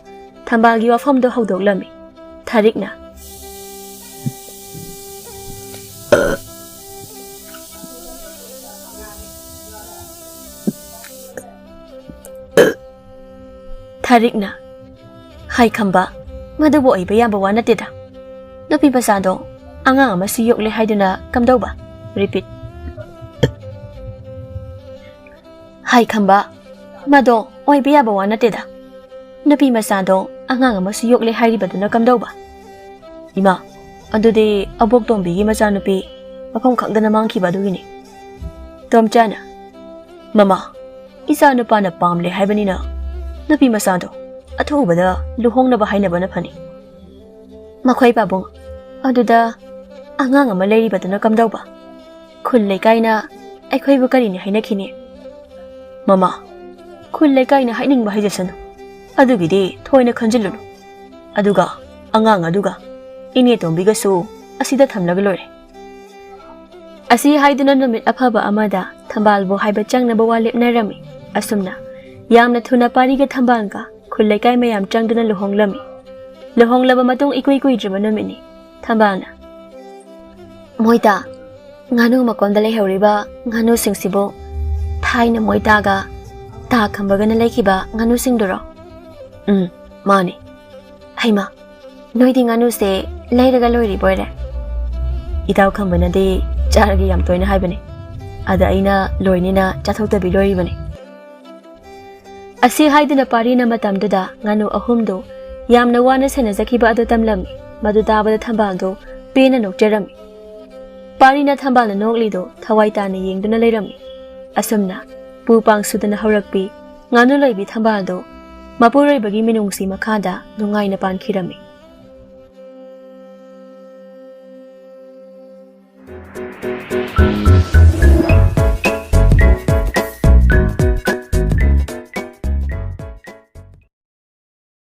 ꯊꯝꯕꯥꯜꯒꯤ ꯋꯥꯐꯝꯗꯣ ꯍꯧꯗꯣꯛꯂꯝꯃꯤ꯫ ꯊꯔꯤꯛꯅ, ꯊꯥꯔꯤꯛꯅ, "ꯍꯥꯏ ꯈꯝꯕ, ꯃꯗꯨꯕꯨ ꯑꯣꯏꯕ ꯌꯥꯕ ꯋꯥ ꯅꯠꯇꯦꯗ꯫ ꯅꯨꯄꯤ ꯃꯆꯥꯗꯣ ꯑꯉꯥꯡ ꯑꯃꯁꯨ ꯌꯣꯛꯂꯦ ꯍꯥꯏꯗꯨꯅ ꯀꯝꯗꯧꯕ?" Repeat. "ꯍꯥꯏ ꯈꯝꯕ, ꯃꯗꯣ ꯑꯣꯏꯕ ꯌꯥꯕ ꯋꯥ ꯅꯠꯇꯦꯗ꯫ ꯅꯨꯄꯤ ꯃꯆꯥꯗꯣ ꯑꯉꯥꯡ ꯑꯃꯁꯨ ꯌꯣꯛꯂꯦ ꯍꯥꯏꯔꯤꯕꯗꯨꯅ ꯀꯝꯗꯧꯕ?" "ꯏꯃꯥ, ꯑꯗꯨꯗꯤ ꯑꯕꯣꯛꯇꯣꯝꯕꯤꯒꯤ ꯃꯆꯥꯅꯨꯄꯤ ꯃꯐꯝ ꯈꯪꯗꯅ ꯃꯥꯡꯈꯤꯕ ꯑꯗꯨꯒꯤꯅꯤ꯫" ꯇꯣꯝꯆꯥꯅ, "ꯃꯃꯥ, ꯏꯆꯥ ꯅꯨꯄꯥꯅ ꯄꯥꯝꯂꯦ ꯍꯥꯏꯕꯅꯤꯅ ꯅꯨꯄꯤ ꯃꯆꯥꯗꯣ ꯑꯊꯨꯕꯗ ꯂꯨꯍꯣꯡꯅꯕ ꯍꯥꯏꯅꯕꯅ ꯐꯅꯤ꯫" ꯃꯈꯣꯏ ꯄꯥꯕꯨꯡ, "ꯑꯗꯨꯗ ꯑꯉꯥꯡ ꯑꯃ ꯂꯩꯔꯤꯕꯗꯨꯅ ꯀꯝꯗꯧꯕ? ꯈꯨꯜ ꯂꯩꯀꯥꯏꯅ ꯑꯩꯈꯣꯏꯕꯨ ꯀꯔꯤꯅꯤ ꯍꯥꯏꯅꯈꯤꯅꯤ?" "ꯃꯃꯥ, ꯈꯨꯜ ꯂꯩꯀꯥꯏꯅ ꯍꯥꯏꯅꯤꯡꯕ ꯍꯥꯏꯖꯁꯅꯨ꯫ ꯑꯗꯨꯒꯤꯗꯤ ꯊꯣꯏꯅ ꯈꯟꯖꯤꯜꯂꯨꯅꯨ꯫ ꯑꯗꯨꯒ ꯑꯉꯥꯡ ꯑꯗꯨꯒ ꯏꯅꯦ ꯇꯣꯝꯕꯤꯒꯁꯨ ꯑꯁꯤꯗ ꯊꯝꯂꯒ ꯂꯣꯏꯔꯦ꯫" ꯑꯁꯤ ꯍꯥꯏꯗꯨꯅ ꯅꯨꯃꯤꯠ ꯑꯐꯕ ꯑꯃꯗ ꯊꯝꯕꯥꯜꯕꯨ ꯍꯥꯏꯕ ꯆꯪꯅꯕ ꯋꯥ ꯂꯦꯞꯅꯔꯝꯃꯤ꯫ ꯑꯁꯨꯝꯅ ꯌꯥꯝꯅ ꯊꯨꯅ ꯄꯥꯔꯤꯒ ꯊꯝꯕꯥꯜꯒ ꯈꯨꯜ ꯂꯩꯀꯥꯏ ꯃꯌꯥꯝ ꯆꯪꯗꯨꯅ ꯂꯨꯍꯣꯡꯂꯝꯃꯤ꯫ ꯂꯨꯍꯣꯡꯂꯕ ꯃꯇꯨꯡ ꯏꯀꯨꯏ ꯀꯨꯏꯗ꯭ꯔꯤꯕ ꯅꯨꯃꯤꯠꯅꯤ꯫ ꯊꯝꯕꯥꯜꯅ, "ꯃꯣꯏꯇꯥ, ꯉꯥꯅꯨ ꯃꯀꯣꯟꯗ ꯂꯩꯍꯧꯔꯤꯕ ꯉꯥꯅꯨꯁꯤꯡꯁꯤꯕꯨ ꯊꯥꯏꯅ ꯃꯣꯏꯇꯥꯒ ꯇꯥ ꯈꯝꯕꯒꯅ ꯂꯩꯈꯤꯕ ꯉꯥꯅꯨꯁꯤꯡꯗꯨꯔꯣ?" "ꯎꯝ, ꯃꯥꯅꯤ꯫" "ꯍꯩꯃꯥ, ꯅꯣꯏꯗꯤ ꯉꯥꯅꯨꯁꯦ ꯂꯩꯔꯒ ꯂꯣꯏꯔꯤꯕꯣꯏꯔꯦ?" "ꯏꯇꯥꯎ ꯈꯝꯕꯅꯗꯤ ꯆꯥꯔꯒ ꯌꯥꯝ ꯇꯣꯏꯅ ꯍꯥꯏꯕꯅꯤ꯫ ꯑꯗ ꯑꯩꯅ ꯂꯣꯏꯅꯤꯅ ꯆꯥꯊꯣꯛꯇꯕꯤ ꯂꯣꯏꯔꯤꯕꯅꯤ꯫" ꯑꯁꯤ ꯍꯥꯏꯗꯨꯅ ꯄꯥꯔꯤꯅ ꯃꯇꯝꯗꯨꯗ ꯉꯥꯅꯨ ꯑꯍꯨꯝꯗꯨ ꯌꯥꯝꯅ ꯋꯥꯅ ꯁꯦꯟꯅꯖꯈꯤꯕ ꯑꯗꯨ ꯇꯝꯂꯝꯃꯤ꯫ ꯃꯗꯨ ꯇꯥꯕꯗ ꯊꯝꯕꯥꯜꯗꯨ ꯄꯦꯟꯅ ꯅꯣꯛꯆꯔꯝꯃꯤ꯫ ꯄꯥꯔꯤꯅ ꯊꯝꯕꯥꯜꯅ ꯅꯣꯛꯂꯤꯗꯨ ꯊꯋꯥꯏ ꯇꯥꯅ ꯌꯦꯡꯗꯨꯅ ꯂꯩꯔꯝꯃꯤ꯫ ꯑꯁꯨꯝꯅ ꯄꯨ ꯄꯥꯡ ꯁꯨꯗꯅ ꯍꯧꯔꯛꯄꯤ ꯉꯥꯅꯨ ꯂꯣꯏꯕꯤ ꯊꯝꯕꯥꯜꯗꯨ ꯃꯄꯨꯔꯣꯏꯕꯒꯤ ꯃꯤꯅꯨꯡꯁꯤ ꯃꯈꯥꯗ ꯅꯨꯡꯉꯥꯏꯅ ꯄꯥꯟꯈꯤꯔꯝꯃꯤ꯫